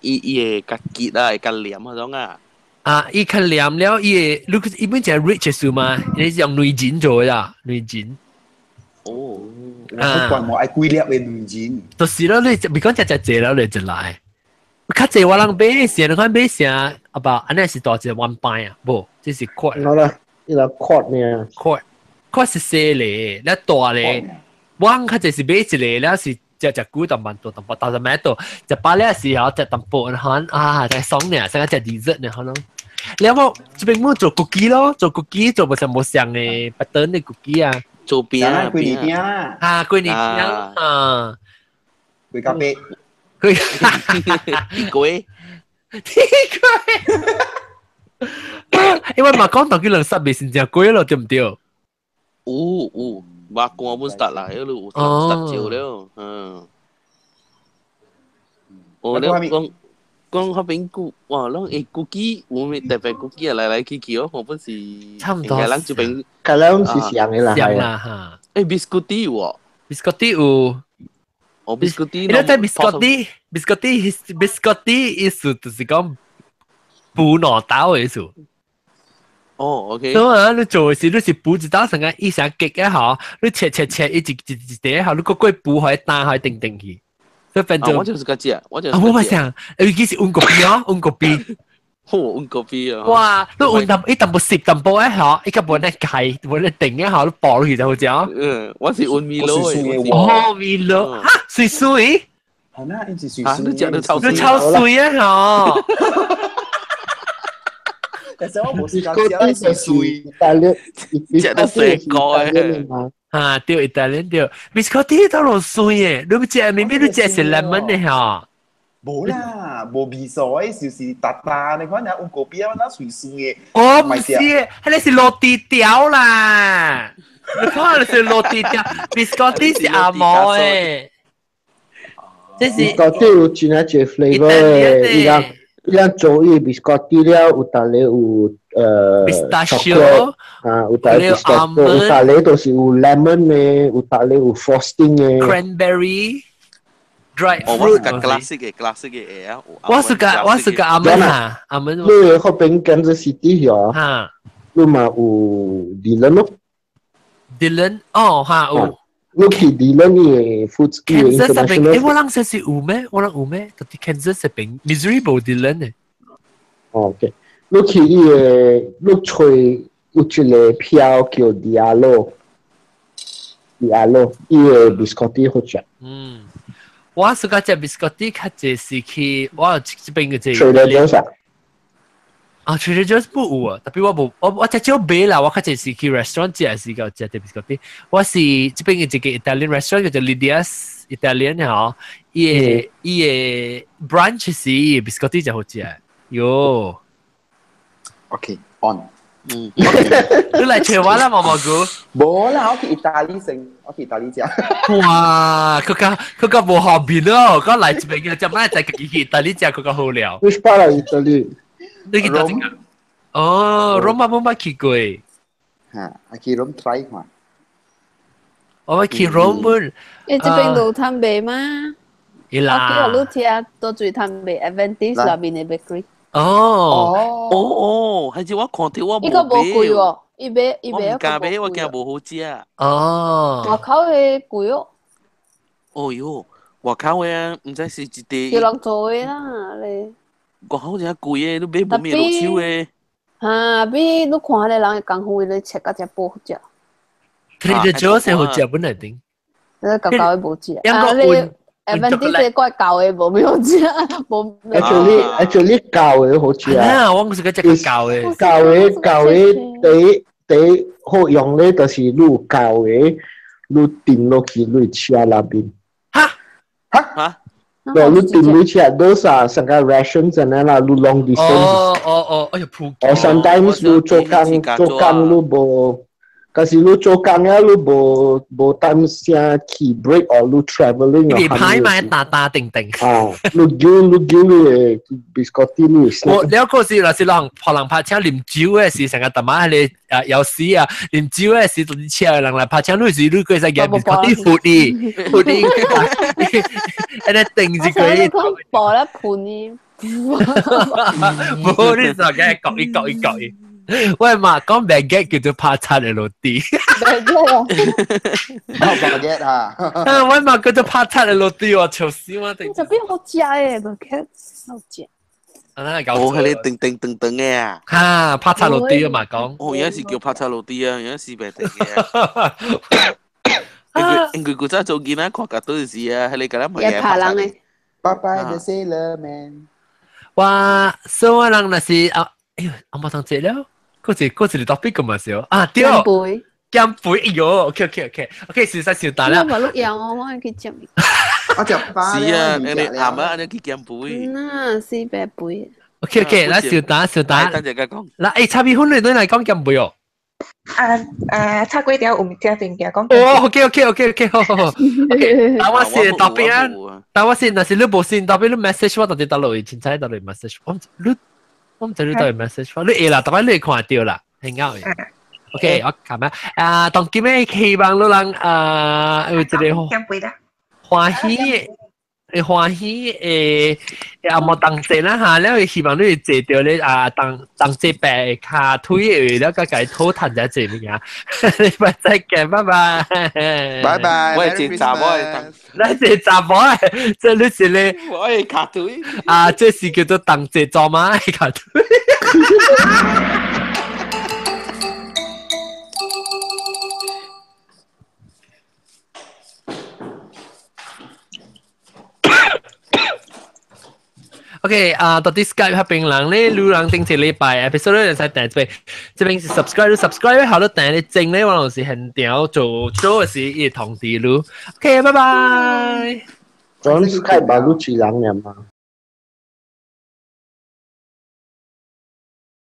伊伊會較結啊，會較黏嗰種啊。啊，伊較黏了，伊會，你伊本誠 rich 的事嘛，伊是用內仁做的啦，內仁。哦，我管我愛幾粒的內仁。就是咯，你別講食食濟了，你就來。較濟我人買時，你看買啥？阿爸，按呢是大一個 one pint 啊？無，這是 quart。好啦，伊個 quart 呢？quart quart 是細個，了大個。我較濟是買一個，了是食食久淡薄大淡薄，但是買到食飽了時候食淡薄，可啊，太爽呢，成個食 dessert 呢，可能。了我這邊我做 cookie 咯，做 cookie 做無啥無像的 pattern 的 cookie 啊。做餅啊，過年餅啊，啊，過年餅啊，過咖啡，過粿，鐵粿，因為嘛講到佢兩十未先正粿咯，對唔對？有有，肉乾本實啦，迄個有實少了，嗯。哦，你講講較邊久，哇，攏會古記，有咩特別古記啊？來來去去哦，我本是差唔多，咱這邊，較攏是像的啦，像啦哈。欸，biscotti 有哦，biscotti 有，哦，biscotti，你知 biscotti，biscotti，biscotti 意思就是講補糯豆的意思。哦，OK。所以啊，你做的時你是補一道成個一成結一下，你切切切一一一一塊下，你閣過補開打開定定去。所以變做我就是個食，我就是。啊，我嘛想，尤其是溫個邊哦，溫個邊。好，溫個邊啊！哇，你溫淡一淡薄濕淡薄一下，一個無咧開，無咧定一下，你爆落去就好食。嗯，我是溫米露的。哦，米露，哈，水水。係咩？伊是水水。你食得超你超水啊！嗬。但是我無時間食得水，意大利，食得水果的。啊，對，意大利對，biscotti 都落水的，你不食，明明你食是 lemon 的嚇。無啦，無味素的，就是沓沓，你看啊，有果邊啊，那隨酸的。哦，唔是，彼個是落地條啦。你看是落地條，biscotti 是阿毛的。這是 biscotti 有真係濟 flavor 的，伊人伊人做伊 biscotti 了，有逐个有pistachio 啊，有逐个 pistachio，有逐个都是有 lemon 的，有逐個有 frosting 的。 cranberry。dried 哦，我是個 classic 嘅 classic 嘅嘢啊。我是個阿門哈，阿門。你嗰邊 Kansas City 嗬？哈。你嘛有 Dillon 咯？Dillon 哦哈有。你去 Dillon 伊個 food 伊 Kansas 嗰邊，欸我人說是有咩？我人有咩？到底 Kansas 嗰邊 Missouri 無 Dillon 嘅。哦，OK，你去伊個，你揣有一個票叫 Diallo，Diallo 伊個 biscotti 好食。嗯。我暑假食 biscotti 較濟是去我這邊嘅這。 Trader Joe's 啊？啊，Trader Joe's 不有啊，特別我無我我食少買啦，我較濟是去 restaurant 食是個食啲 biscotti。我是這邊嘅一個 Italian restaurant 叫做 Lydia's Italian 嗬，伊个伊个 brunch 是 biscotti 就好食。喲。 OK on。嗯，你來找我啦，毛毛菇。無啦，我去意大利先，我去意大利食。哇，佢個佢個無方便咯，講來這邊嘅，就買在自己去意大利食，佢個好了。 Which part of Italy？你去倒一個？哦，羅馬冇捌去過。嚇，我去羅 try 看。我去羅馬。你這邊路攤賣嗎？伊啦。我叫你聽，都最攤賣 Adventist 那邊的 bakery。哦哦哦，還是我看到我伊個無貴喎，伊買伊我買唔敢買，我驚無好食。哦。外口的貴哦。哦喲，外口的啊，毋知是一塊。叫人做的啦，咧。外口真貴的，你買無咩落手的。哈，比你看彼個人的功夫，伊咧切甲遮薄好食。 Trader Joe's 好食本來定。你舊舊的無食。啊，你。Adventist 怪舊的無咩好食，無。 Actually 舊的好食啊！我唔是個食舊的。舊的舊的第第好用咧，就是你有舊的，你訂落去你車內邊。哈哈？對，你訂落去，those are 成個 rations 咁樣啦，你 long distance。哦哦哦，哎呀，普。 Or sometimes 你做工做工你無。可是你做工啊，你無無當聲去 break or 你 travelling 你派買打打定定。啊，你叫你叫你的 biscotti 你。我了個是若是人可能拍車啉酒的時，成個大媽迄個啊有時啊啉酒的時，就是車的人來拍車，你是你過使夾 biscotti 付你付你，安尼定一個。我講咧盤呢。無你就梗係講一講一講一。喂嘛，講 baguette 叫做拍叉的落地。 baguette 啊！啊，我嘛叫做拍叉的落地，我笑死我！這邊好食誒，baguette 好食。啊，哦，係你定定定定嘅啊！哈，拍叉落地啊嘛講。哦，而家是叫拍叉落地啊，而家是白定嘅。因為因為古早做囡仔看甲都是啊，係你甲咱也拍人嘅。拜拜，the sailor man。哇，所以我人若是啊，哎呦，阿媽當這了。嗰一嗰一個 topic 咁嘛少啊，對，減肥，哎呦，OK OK OK OK，事實上大啦。我無錄用，我去食。我食飽。是啊，你阿媽你去減肥。嗯，四百肥。 OK OK，來小打小打。等陣間講。嗱，誒，插米粉你你嚟講減肥哦。啊啊，炒粿條有物件定定講。哦，OK OK OK OK，好好好。OK，等我先 topic 啊，等我先，若是你無先 topic，你 message 我到底打落去，凊彩打落去 message，我你。我唔知你對 message，你會啦，特別你會看到啦，很啱嘅。OK，我看下啊，當今日希望你人啊有一個歡喜的歡喜的阿莫當節啦嚇，了希望你會坐著咧啊當當這白跤腿的，了佮共伊討趁遮濟物件。禮拜再見，拜拜。拜拜。我係查某的，咱是查某的，這你是咧。我的跤腿。啊，這是叫做當節查某的跤腿。OK 啊，到底 Skype 彼邊人咧，女人頂一禮拜 episode 咧，使訂這邊，這邊是 subscribe subscribe 好多訂咧整咧，我攏是現場做做的時伊會通知你。OK，拜拜。講 Skype 把你一人爾嘛？